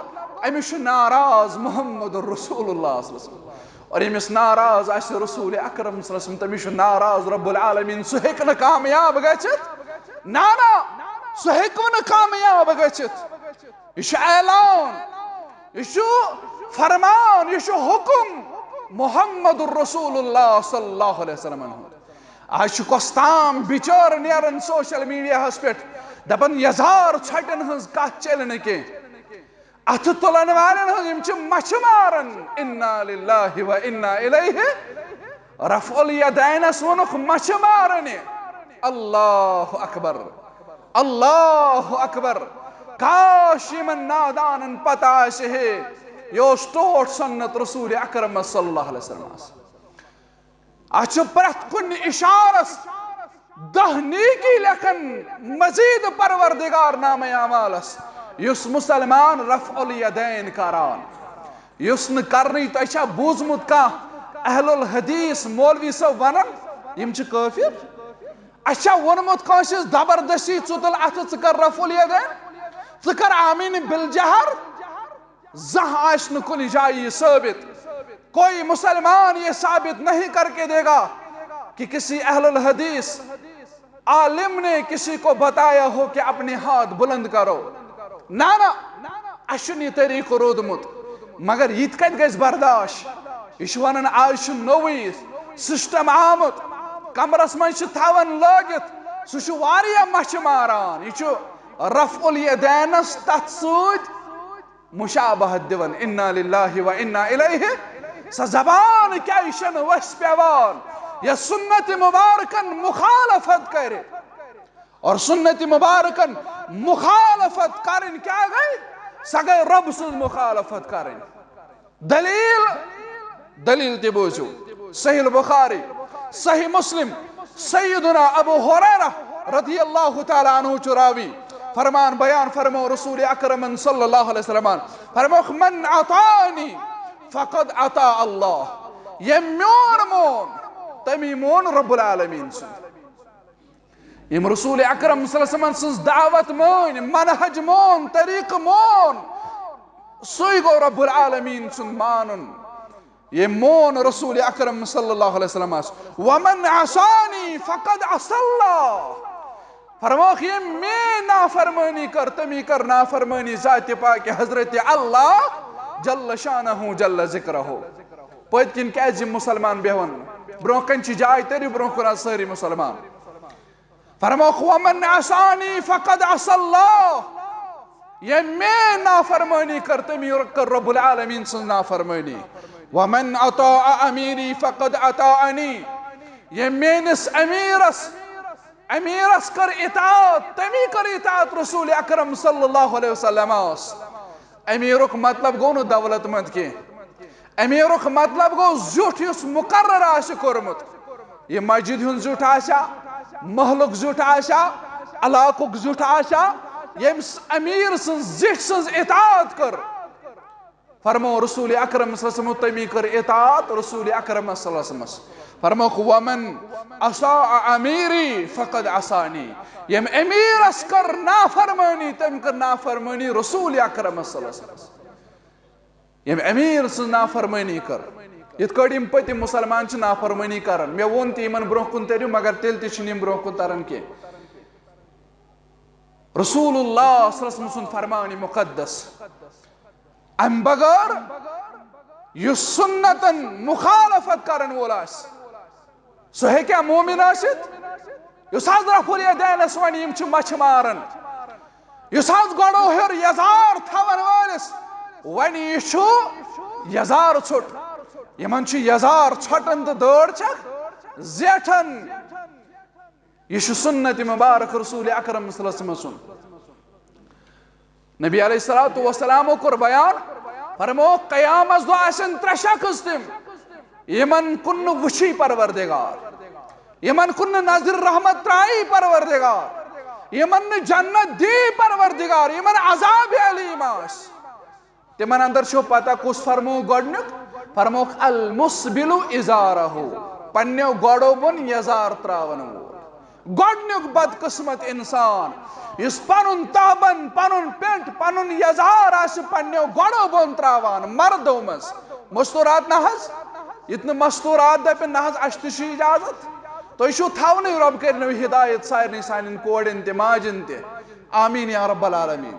أمِس چھُ ناراض محمد رسول اللہ صلی اللہ علیہ وسلم۔ اور ییٚمِس ناراض آسہِ رسول اکرم صلی اللہ علیہ وسلم، تٔمِس چھُ ناراض رب العالمین۔ سُہ ہیٚکہِ نہٕ کامیاب گٔژھِتھ، نہ، نہ، سُہ ہیٚکہِ نہٕ کامیاب گٔژھِتھ۔ یہِ چھُ اعلان، یہِ چھُ فرمان، یہِ چھُ حُکُم محمد رسول اللہ صلی اللہ علیہ وسلمن ہُنٛد۔ آز چھُ کۄس تام بِچٲر نیران سوشل میڈیاہس پٮ۪ٹھ، دپان یزار ژھۄٹٮ۪ن ہٕنٛز کتھ چلہِ نہٕ کینٛہہ۔ اتھٕ تُلن والٮ۪ن ہٕنٛز، یِم چھِ مچھِ ماران۔ انا للہ و انا الیہ۔ رفع الیدینس ووٚنُکھ مچھِ مارنہِ۔ اللہ اکبر، اللہ اکبر۔ کاش یِمن نادانن پتہ آسہِ ہے، یہِ اوس ٹوٹھ سنت رسول اکرم صلی اللہ علیہ وسلم۔ اتھ چھُ پرٛٮ۪تھ کُنہِ اشارس دہ نیکی لیکھن مزید پروردگار نامہ اعمالس، یُس مسلمان رفع الیدین کران، یُس نہٕ کرنٕے۔ تۄہہِ چھا بوٗزمُت کانٛہہ اہل الحدیث مولوی صٲب ونان، یِم چھِ کٲفر؟ اَسہِ چھا ووٚنمُت کٲنٛسہِ زبردستی، ژٕ تُل اتھٕ، ژٕ کر رفع الیدین، ژٕ کر آمین بالجہر؟ زانٛہہ آسہِ نہٕ کُنہِ جایہِ یہِ ثٲبت۔ کوئی مسلمان یہ ثابت نہیں کر کے دے گا کہ کسی اہل الحدیث عالم نے کسی کو بتایا ہو کہ اپنے ہاتھ بلند کرو۔ نہ، نہ، اَسہِ چھُنہٕ یہِ طریقہٕ روٗدمُت۔ مگر یہِ تہِ کتہِ گژھِ برداش؟ یہِ چھُ ونان آز چھُ نوٚوٕے سسٹم آمُت، کمرس منٛز چھِ تھاوان لٲگِتھ، سُہ چھُ واریاہ مچھِ ماران۔ یہِ چھُ رفع الیدینس تتھ سۭتۍ مشابہت دِوان۔ انا للہ و انا الیہ۔ سۄ زبان کیٛازِ چھَنہٕ وَسہِ پٮ۪وان یۄس سنت مبارکن مخالفت کرِ؟ اور سنت مبارکن مخالفت کرٕنۍ کیٛاہ گٔے؟ سۄ گٔے رب سٕنٛز مخالفت کرٕنۍ۔ دلیل، دلیل تہِ بوٗزِو۔ صحیح البخاری، صحیح مسلم، سیدنا ابو ہریرہ رضی اللہ تعالیٰ عنہ چھُ راوی۔ فرمان بیان فرمو رسول اکرمن صلی اللہ علیہ وسلم، فرموکھ، "من اطاعنی فقد اطاع اللہ"، ییٚمۍ میون مون، تٔمی مون رب العالمین سُنٛد۔ یِم رسول اکرم صلی اللہ علیہ وسلم سٕنٛز دعوت مٲنۍ، منہج مون، طریقہٕ مون، سُے گوٚو رب العالمین سُنٛد مانُن۔ ییٚمۍ مون رسول اکرم صلی اللہ علیہ وسلمس۔ "ومن عصانی فقد عصى الله"۔ فرموکھ، ییٚمۍ میٲنۍ نافرمٲنی کٔر، تٔمی کٔر نافرمٲنی ذاتِ پاکہِ حضرت اللہ جل شانہ جل ذکرہ۔ پٔتۍ کِنۍ کیٛازِ یِم مسلمان بیٚہوان؟ برونٛہہ کنہِ چھِ جاے، تٔرِو برونٛہہ کُن آز سٲری مسلمان۔ فرموکھ، "ومن عصانی فقد عصى الله"۔ ییٚمۍ میٲنۍ نافرمٲنی کٔر، تٔمی کٔر رب العالمین سٕنٛز نافرمٲنی۔ "ومن اطاع امیری فقد اطاعنی"۔ ییٚمۍ میٲنِس امیرس، امیرس کٔر اطاعت، تٔمی کٔر اطاعت رسول اکرم صلی اللہ علیہ وسلمس۔ امیرُک مطلب گوٚو نہٕ دولت مند کینٛہہ۔ امیرُک مطلب گوٚو زیُٹھ یُس مقرر آسہِ کوٚرمُت۔ یہِ مسجد ہُنٛد زیُٹھ آسیا، محلُک زیُٹھ آسیا، علاقُک زیُٹھ آسیا، ییٚمۍ س-، امیر سٕنٛز زِٹھۍ سٕنٛز اطاعت کٔر۔ فرمو رسول اکرم صلی اللہ علیہ وسلم، تٔمی کٔر اطاعت رسول اکرم صلی اللہ علیہ وسلمس۔ فرموکھ، "ومن اطاع امیری فقد عصانی"۔ ییٚمۍ امیرس کٔر نافرمٲنی، تٔمۍ کٔر نافرمٲنی رسول اکرم صلی اللہ علیہ وسلمس۔ ییٚمۍ امیر سٕنٛز نافرمٲنی کٔر، یِتھ کٲٹھۍ یِم پٔتِم مسلمان چھِ نافرمٲنی کران، مےٚ ووٚن تہِ یِمن برونٛہہ کُن تٔرِو، مگر تیٚلہِ تہِ چھِنہٕ یِم برونٛہہ کُن تران کینٛہہ۔ رسول اللہ صلی اللہ علیہ وسلم سُنٛد فرمان مقدس، امہِ بغٲر یُس سنتن مخالفت کرن وول آسہِ، سُہ ہیٚکیٛاہ مومن ٲسِتھ؟ یُس حض رفع الیدینس ونہِ یِم چھِ مچھِ ماران، یُس حض گۄڈو ہیوٚر یزار تھاون وٲلِس ونہِ یہِ چھُ یزار ژھوٚٹ، یِمن چھُ یزار ژھۄٹان تہٕ دٲر چھکھ زیٹھان۔ یہِ چھُ سنت مبارک رسول اکرم صلی اللہ علیہ وسلم سُنٛد۔ نبی علیہ الصلوۃ والسلامو کوٚر بیان، فرموو، قیامس دۄہ آسن ترٛےٚ شخص تِم، یِمن کُن نہٕ وٕچھی پروردگار، یِمن کُن نہٕ نظر رحمت ترٛایی پروردگار، یِمن نہٕ جنت دی پروردگار، یِمن عذاب علیم آسہِ۔ تِمن اندر چھو پتہ کُس فرموو گۄڈنیُک؟ فرمووُکھ، "المسبل ازارہ"، پننیو گۄڈو بۄن یزار تراون وول۔ گۄڈنیُک بدقسمت انسان، یُس پنُن تہبند، پنُن پینٹ، پنُن یزار آسہِ پننیو گۄڈو بۄن تراوان، مردو منٛز۔ مستورات نہ حض، یتھ نہٕ مستورات دپن نہ حض، اسہِ تہِ چھُ اجازت۔ تُہۍ چھِو تھاونٕے، رۄب کٔرِنو ہدایت سارنٕے سانٮ۪ن کورٮ۪ن تہِ، ماجن تہِ۔ آمین یا رب العالمین۔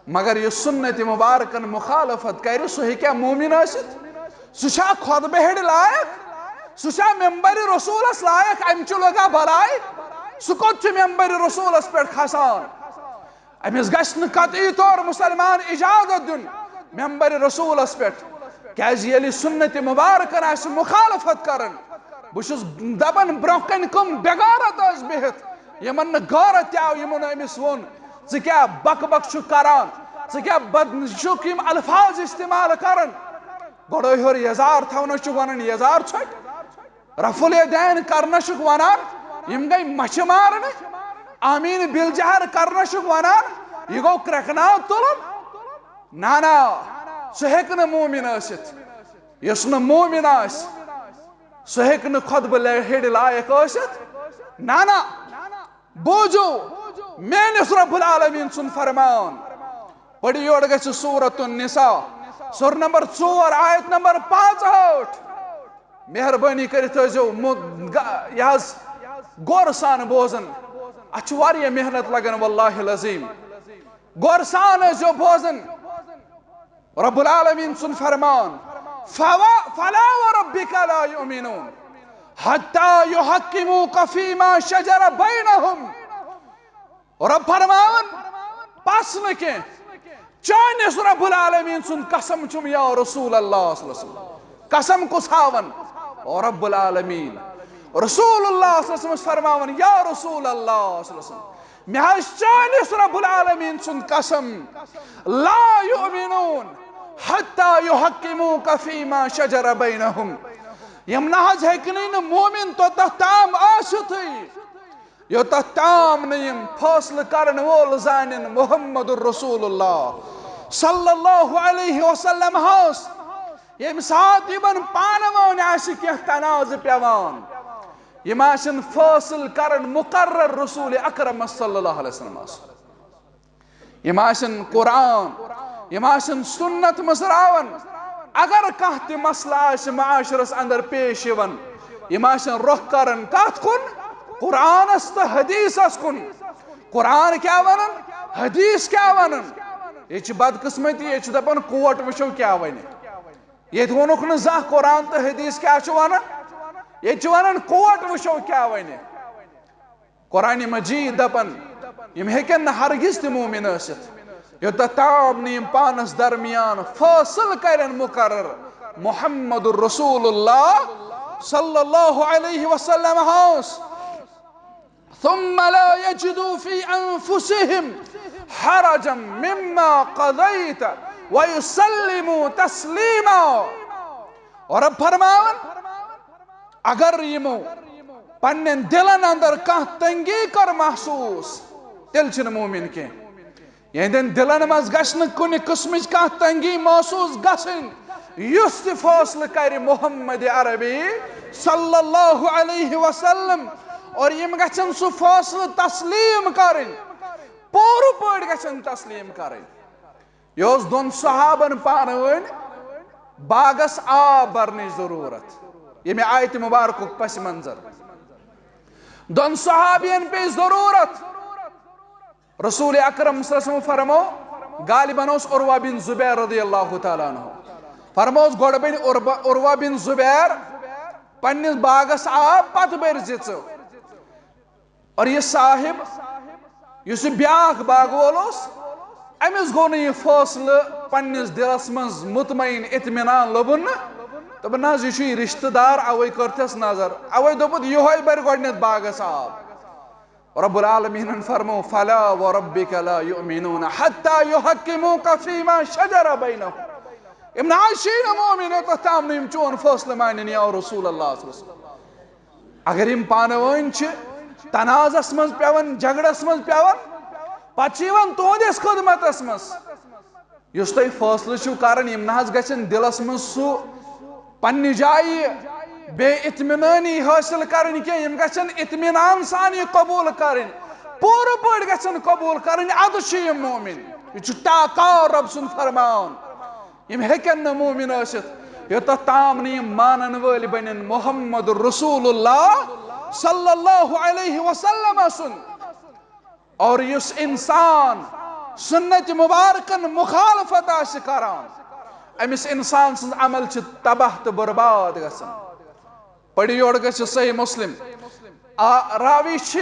مگر یُس سنت مبارکن مخالفت کرِ، سُہ ہیٚکیٛاہ مومن ٲسِتھ؟ سُہ چھا خۄطبہٕ ہیٚرِ لایق؟ سُہ چھا ممبر رسولس لایق؟ امہِ چہِ لگا بلاے؟ سُہ کوٚت چھُ ممبر رسولس پٮ۪ٹھ کھسان؟ أمِس گژھِ نہٕ قطعی طور مسلمان اجازت دیُن ممبر رسولس پٮ۪ٹھ، کیازِ ییٚلہِ سنت مبارکن آسہِ مخالفت کران، بہٕ چھُس دپان، برونٛہہ کنہِ کم بے غیرت ٲسۍ بِہِتھ، یِمن نہٕ غیرت تہِ آو، یِمو نہٕ أمِس ووٚن، "ژٕ کیٛاہ بک بک چھُکھ کران؟ ژٕ کیٛاہ بد-، چھُکھ یِم الفاظ استعمال کران؟" گۄڈے ہیوٚر یزار تھاونس چھُ ونان، یزار ژھۄٹھ۔ رفع الیدین کرنس چھُکھ ونان، یِم گٔے مچھِ مارنہِ۔ آمین بالجہر کرنس چھُکھ ونان، یہِ گوٚو کرٛٮ۪کناو تُلُن۔ نہ، نہ، سُہ ہیٚکہِ نہٕ مومن ٲسِتھ۔ یُس نہٕ مومن آسہِ، سُہ ہیٚکہِ نہٕ خطبہٕ لے-، ہیٚرِ لایق ٲسِتھ۔ نہ، نہ، بوٗزِو میٲنِس رب العالمین سُنٛد فرمان۔ پٔرِو یورٕ گژھِ سورۃ النساء، سورہ نمبر ژور، آیت نمبر پانٛژہٲٹھ۔ مہربٲنی کٔرِتھ ٲسۍزیو مُ-، گا-، یہِ حظ غور سان بوزان۔ اَتھ چھِ واریاہ محنت لگان، واللہ العظیم۔ غور سان ٲسۍزیو بوزان۔ رب العالمین سُنٛد فرمان، فوا-، فلا وربك لا يؤمنون حتى يحكموك فيما شجر بينهم۔ رب فرماوان، پس نہٕ کینٛہہ، چٲنِس رب العالمین سُنٛد قسم چھُم یا رسول اللہ صلی اللہ علیہ وسلم۔ قسم کُس ہاوان؟ رب العالمین۔ رسول اللہ صلی اللہ علیہ وسلم فرماوان، یا رسول اللہ صلی اللہ علیہ وسلم، مےٚ حظ چٲنِس رب العالمین سُنٛد قسم، لا یؤمنون حتی یحکموک فیما شجر بینہم۔ یِم نہ حظ ہیٚکنٕے نہٕ مومن توٚتتھ تام ٲسِتھٕے، یوٚتتھ تام نہٕ یِم فٲصلہٕ کرن وول زانن محمد رسول اللہ صلی اللہ علیہ وسلم ہس۔ ییٚمہِ ساتہٕ یِمن پانہٕ وٲنۍ آسہِ کینٛہہ تنازٕ پٮ۪وان، یِم آسن فٲصلہٕ کران مقرر رسول اکرم صلی اللہ علیہ وسلمس۔ یِم آسن قرآن، یِم آسن سنت مٔژراوان۔ اگر کانٛہہ تہِ مسلہٕ آسہِ معاشرس اندر پیش یِوان، یِم آسن رۄخ کران کتھ کُن؟ قرآنس تہٕ حدیثس کُن۔ قرآن کیٛاہ ونان؟ حدیث کیٛاہ ونان؟ ییٚتہِ چھِ بدقسمتی، ییٚتہِ چھِ دپان، کوٹ وٕچھو کیٛاہ ونہِ۔ ییٚتہِ ووٚنُکھ نہٕ زانٛہہ قرآن تہٕ حدیث کیٛاہ چھُ ونان، ییٚتہِ چھِ ونان، کوٹ وٕچھو کیٛاہ ونہِ۔ قرآن مجید دپان، یِم ہیٚکن نہٕ ہرگز تہِ مومن ٲسِتھ، یوٚتتھ تام نہٕ یِم پانس درمیان فٲصلہٕ کرن مقرر محمد رسول اللہ صلی اللہ علیہ وسلم ہس۔ ثم لا يجدوا في أنفسهم حرجا مما قضيت ويسلموا تسليما۔ اور رب فرماوان، اگر یِمو پننٮ۪ن دِلن اندر کانٛہہ تنگی کٔر محسوٗس، تیٚلہِ چھِنہٕ مومن کینٛہہ۔ یِہنٛدٮ۪ن دِلن منٛز گژھِ نہٕ کُنہِ قٕسمٕچ کانٛہہ تنگی محسوٗس گژھٕنۍ، یُس تہِ فٲصلہٕ کرِ محمد عربی صلی اللہ علیہ وسلم، اور یِم گژھن سُہ فٲصلہٕ تسلیٖم کرٕنۍ، پوٗرٕ پٲٹھۍ گژھن تسلیٖم کرٕنۍ۔ یہِ اوس دۄن صحابن پانہٕ ؤنۍ باغس آب برنٕچ ضروٗرت، ییٚمہِ آیتہِ مبارکُک پس منظر۔ دۄن صحابین پیٚیہِ ضروٗرت۔ رسول اکرم صلی اللہ علیہ وسلم فرمو، غالباً اوس عروہ بن زبیر رضی اللہ تعالیٰ عنہ۔ فرموس، گۄڈٕ بٔنۍ عروہ، عروہ بن زبیر پننِس باغس آب، پتہٕ بٔرۍ زِ ژٕ۔ اور یہِ صاحب، یُس یہِ بیٛاکھ باغہٕ وول اوس، أمِس گوٚو نہٕ یہِ فٲصلہٕ پننِس دِلس منٛز مطمئن اطمینان لوٚبُن نہٕ۔ دوٚپُن، "نہ حظ، یہِ چھُ یہِ رشتہٕ دار، اوے کٔرتھس نظر، اوے دوٚپُت، یِہوے برِ گۄڈنیتھ باغس آب۔" رب العالمینن فرمو، "فلا وربك لا يؤمنون حتى يحكموك فيما شجر بينهم۔" یِم نہ حظ چھِی نہٕ مومن، یوٚتتھ تام نہٕ یِم چون فٲصلہٕ مانن یا رسول اللہ صلی اللہ علیہ وسلم۔ اگر یِم پانہٕ وٲنۍ چھِ تنازس منٛز پٮ۪وان، جھگڑس منٛز پٮ۪وان، پتہٕ چھِ یِوان تُہنٛدِس خدمتس منٛز۔ یُس تُہۍ فٲصلہٕ چھِو کران، یِم نہ حظ گژھن دِلس منٛز سُہ پننہِ جایہِ بے اطمینٲنی حٲصِل کرٕنۍ کینٛہہ، یِم گژھن اطمینان سان یہِ قبوٗل کرٕنۍ، پوٗرٕ پٲٹھۍ گژھن قبوٗل کرٕنۍ، ادٕ چھِ یِم مومن۔ یہِ چھُ ٹاکار رب سُنٛد فرمان۔ یِم ہیٚکن نہٕ مومن ٲسِتھ، یوٚتتھ تام نہٕ یِم مانن وٲلۍ بنن محمد رسول اللہ صلی اللہ علیہ وسلم سُنٛد۔ اور یُس انسان سنت مبارکن مخالفت آسہِ کران، أمِس انسان سٕنٛز عمل چھِ تباہ تہٕ برباد گژھان۔ پٔرِو یورٕ گژھِ صحیح مسلم۔ آ، راوی چھِ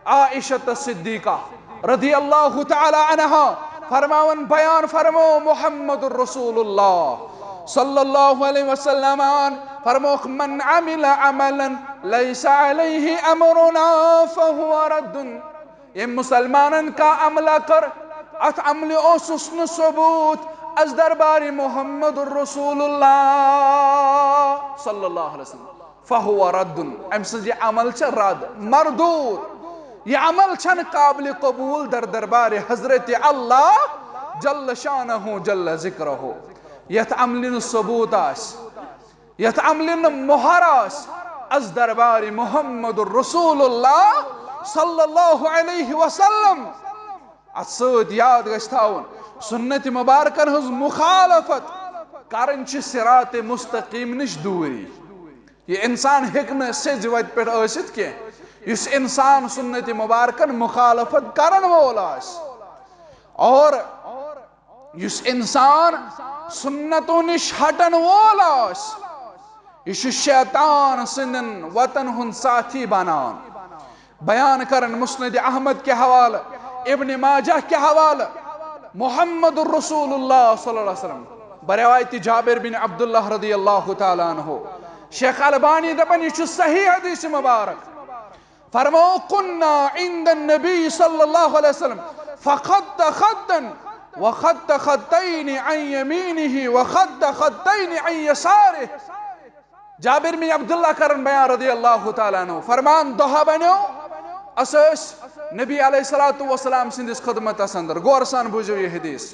عائشہ صدیقہ رضی اللہ تعالی عنہا، فرماوان، بیان فرمو محمد رسول اللہ صلی اللہ علیہ وسلم، فرموکھ، من عمل عملا لیس علیہ امرنا فہو رد۔ یم مسلمانن کا عملہ کر، اتھ عملہِ اوسُس نہٕ ثبوت از دربار محمد رسول اللہ صلی اللہ علیہ وسلم، فہو رد۔ أمۍ سٕنٛز یہِ عمل چھےٚ رد، مردود۔ یہِ عمل چھنہٕ قابل قبول در دربار حضرت اللہ جل شانہ جل ذکرہ۔ یتھ عملہِ نہٕ ثبوت آسہِ، یتھ عملہِ نہٕ مہر آسہِ از دربار محمد رسول اللہ صلی اللہ علیہ وسلم۔ اتھ سۭتۍ یاد گژھِ تھاوُن، سنت مبارکن ہٕنٛز مخالفت کرٕنۍ چھِ صراط مستقیم نِش دوٗری۔ یہِ انسان ہیٚکہِ نہٕ سیٚزِ وتہِ پٮ۪ٹھ ٲسِتھ کینٛہہ، یُس انسان سنت مبارکن مخالفت کرن وول آسہِ۔ اور یُس انسان سنتو نِش ہٹن وول آسہِ، یہِ چھُ شیطان سٕنٛدٮ۪ن وتن ہُنٛد ساتھی بنان۔ بیان کرن مسند احمد کے حوالہ، ابن ماجہ کے حوالہ، محمد رسول اللہ صلی اللہ علیہ وسلم، بروایت جابر بن عبداللہ رضی اللہ تعالیٰ عنہ۔ شیخ البانی دپان، یہِ چھُ صحیح حدیث مبارک۔ فرماؤ، كنا عند النبي صلى الله عليه وسلم فخط خطا وخط خطين عن يمينه وخط خطين عن يساره۔ جابر بن عبداللہ کرن بیان رضی اللہ تعالیٰ عنہ، فرمان، دۄہ بنیو، اسہِ ٲسۍ نبی علیہ الصلوۃ والسلام سٕنٛدِس خدمتس اندر، غور سان بوٗزِو یہِ حدیث۔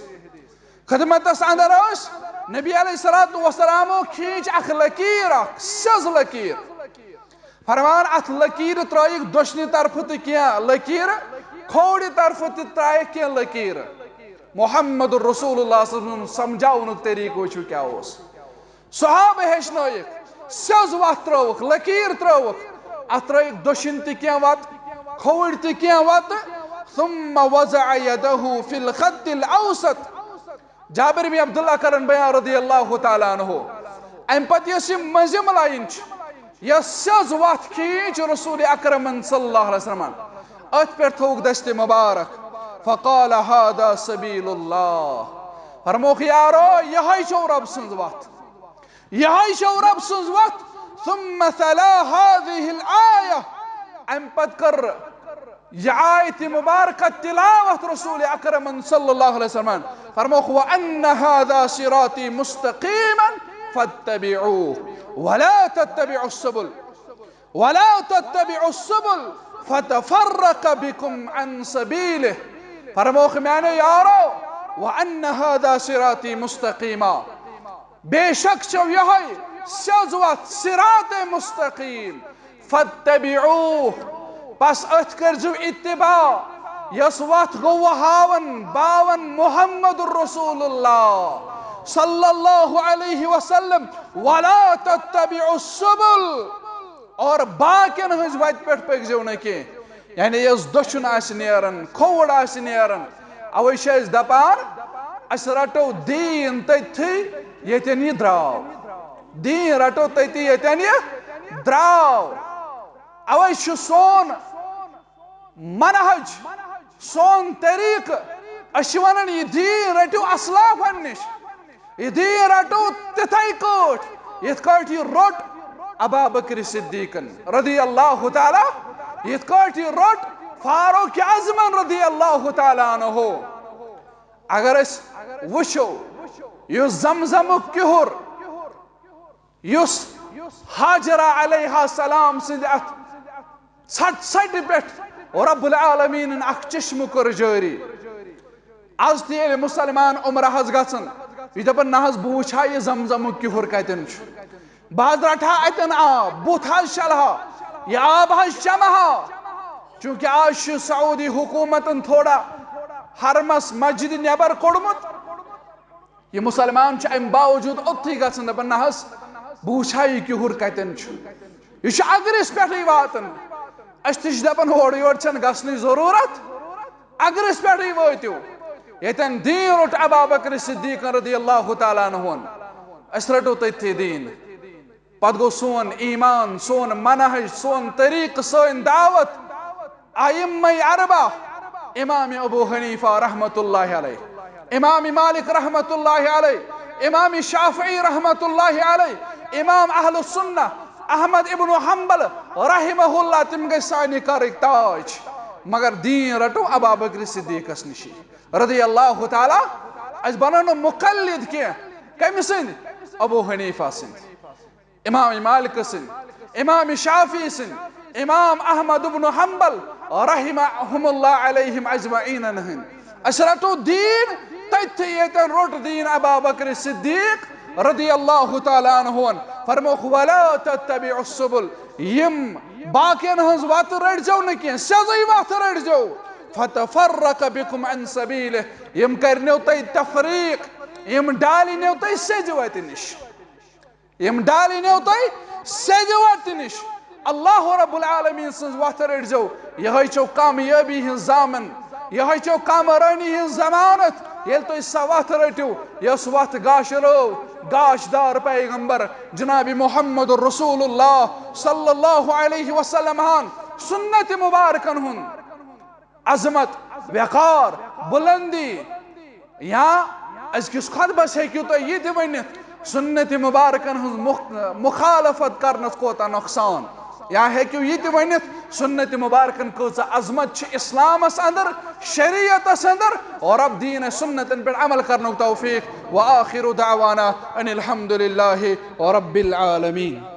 خدمتس اندر ٲسۍ، نبی علیہ الصلوۃ والسلامو کھینچ اکھ لکیر، اکھ سیٚز لکیر۔ فرمان، اتھ لکیر ترٲیِکھ دٔچھنہِ طرفہٕ تہِ کینٛہہ لکیر، کھوورِ طرفہٕ تہِ ترٲیِکھ کینٛہہ لکیر۔ محمد رسول اللہ صلی اللہ علیہ وسلم سمجھاونُک طریقہٕ وٕچھِو کیٛاہ اوس۔ صحابہٕ ہیٚچھنٲیِکھ، سیٚز وتھ ترٲوٕکھ، لکیر ترٲوٕکھ، اتھ ترٲیِکھ دٔچھِنۍ تہِ کینٛہہ وتہٕ، کھووٕرۍ تہِ کینٛہہ وتہٕ۔ ثم وضع يده في الخط الاوسط۔ جابر بن عبداللہ کرن بیان رضی اللہ تعالیٰ عنہ۔ امہِ پتہٕ یۄس یہِ مٔنٛزِم لائن چھِ، یۄس سیٚز وتھ کھینچ رسول اکرمن صلی اللہ علیہ وسلمن، اتھ پٮ۪ٹھ تھووُکھ دستِ مبارک۔ فقال، هذا سبيل الله۔ فرمووُکھ، یارو، یہے چھو رب سٕنٛز وتھ۔ یہے چھو رب سٕنٛز وتھ۔ ثم تلا هذه الآية۔ امہِ پتہٕ کٔر یہِ آیت مبارکہ تلاوت رسول اکرمن صلی اللہ علیہ وسلم۔ فرمووُکھ، وأن هذا صراطي مستقيما فاتبعوه ولا تتبعوا السبل ولا تتبعوا السبل فتفرق بكم عن سبيله۔ فرمووُکھ، میانیو یارو، وأن هذا صراطي مستقيما۔ بے شک چھو یہے سیٚز وتھ، صراط مستقیم۔ فاتبعوه، پس اتھ کٔرزیو اتباع، یۄس وتھ گوٚو ہاوان باوان محمد رسول اللہ صلی اللہ علیہ وسلم۔ ولا تتبعوا السبل، اور باقین ہٕنٛز وتہِ پٮ۪ٹھ پٔکزیو نہٕ کینٛہہ۔ یعنی یۄس دٔچھُن آسہِ نیران، کھووُر آسہِ نیران، اوے چھِ أسۍ دپان، أسۍ رٹو دیٖن تٔتھی ییٚتٮ۪ن یہِ درٛاو۔ دیٖن رٹو تٔتی ییٚتٮ۪ن یہِ درٛاو۔ اوے چھُ سون منہج، سون طریقہٕ، أسۍ چھِ ونان، یہِ دیٖن رٔٹِو اسلافن نِش۔ یہِ دیٖن رٹو تِتھے کٲٹھۍ، یِتھ کٲٹھۍ یہِ روٚٹ ابا بکر صدیقن رضی اللہ تعالیٰ، یِتھ کٲٹھۍ یہِ روٚٹ فاروق اعظمن رضی اللہ تعالیٰ عنہ۔ اگر أسۍ وٕچھو، یُس زمزمُک کِہُر، یُس ہاجرہ علیہ السلام سٕنٛدِ اتھ ژھٹہٕ ژھٹہِ پٮ۪ٹھ رب العالمینن اکھ چشمہٕ کوٚر جٲری۔ از تہِ ییٚلہِ مسلمان عمرہ حظ گژھن، یہِ دپن، نہ حظ، بہٕ وٕچھِ ہا یہِ زمزمُک کِہُر کتٮ۪ن چھُ، بہٕ حظ رٹہٕ ہا اتٮ۪ن آب، بُتھ حظ شلہٕ ہا، یہِ آب حظ چمہٕ ہا۔ چونکہ از چھُ سعودی حکومتن تھوڑا حرمس مسجد نٮ۪بر کوٚڑمُت، یہِ مسلمان چھُ امہِ باوجود اوٚتتھٕے گژھان، دپان، نہ حظ، بہٕ وٕچھِ ہا یہِ کِہُر کتٮ۪ن چھُ۔ یہِ چھُ اگرس پٮ۪ٹھٕے واتان۔ أسۍ تہِ چھِ دپان، ہورٕ یورٕ چھنہٕ گژھنٕچ ضروٗرت، اگرس پٮ۪ٹھٕے وٲتِو۔ ییٚتٮ۪ن دیٖن روٚٹ ابا بکر صدیقن رضی اللہ تعالیٰ عنہن، أسۍ رٹو تٔتھی دیٖن۔ پتہٕ گوٚو سون ایمان، سون منہج، سون طریقہٕ، سٲنۍ دعوت۔ ائمہ اربعہ، امام ابو حنیفہ رحمت اللہ علیہ، امام مالک رحمت اللہ علیہ، امام شافعی رحمت اللہ علیہ، امام اہل السنہ احمد ابن حنبل رحمہ اللہ، تِم گٔے سانہِ گرٕکۍ تاج۔ مگر دیٖن رٹو ابا بکر صدیقس نِشی رضی اللہ تعالیٰ۔ أسۍ بنو نہٕ مقلد کینٛہہ۔ کٔمۍ سٕنٛدۍ؟ ابو حنیفہ سٕنٛدۍ، امام مالک سٕنٛدۍ، امام شافعی سٕنٛدۍ، امام احمد ابن حنبل رحمہم اللہ علیہم اجمعین ہٕنٛدۍ۔ أسۍ رٹو دیٖن تٔتھی، ییٚتٮ۪ن روٚٹ دیٖن ابا بکر صدیق رضی اللہ تعالیٰ عنہن۔ فرموکھ، "ولا تتبعوا السبل"، یِم باقین ہٕنٛز وتہٕ رٔٹزیو نہٕ کینٛہہ، سیٚزٕے وتھ رٔٹزیو۔ "فتفرق بکم عن سبیلہ"، یِم کرنیو تۄہہِ تفریق، یِم ڈالِنیو تۄہہِ سیٚزِ وتہِ نِش۔ یِم ڈالِنیو تۄہہِ سیٚدِ وتہِ نِش۔ اللہ رب العالمین سٕنٛز وتھ رٔٹزیو۔ یِہوٚے چھو کامیٲبی ہٕنٛز ضامن۔ یِہوٚے چھو کامرٲنی ہٕنٛز ضمانت۔ ییٚلہِ تُہۍ سۄ وتھ رٔٹِو، یۄس وتھ گاشرٲو گاشدار پیغمبر جناب محمد رسول اللہ صلی اللہ علیہ وسلم ہن سنت مبارکن ہُنٛد عظمت، وقار، بلندی، یا أزکِس خطبس ہیٚکِو تُہۍ یہِ تہِ ؤنِتھ، سنت مبارکن ہٕنٛز مخ-، مخالفت کرنس کوتاہ نۄقصان، یا ہیٚکِو یہِ تہِ ؤنِتھ، سنت مبارکن کۭژاہ عظمت چھِ اسلامس اندر، شریعتس اندر، اور رب دین سنتن پٮ۪ٹھ عمل کرنُک توفیق۔ وآخر دعوانا ان الحمد للہ رب العالمین۔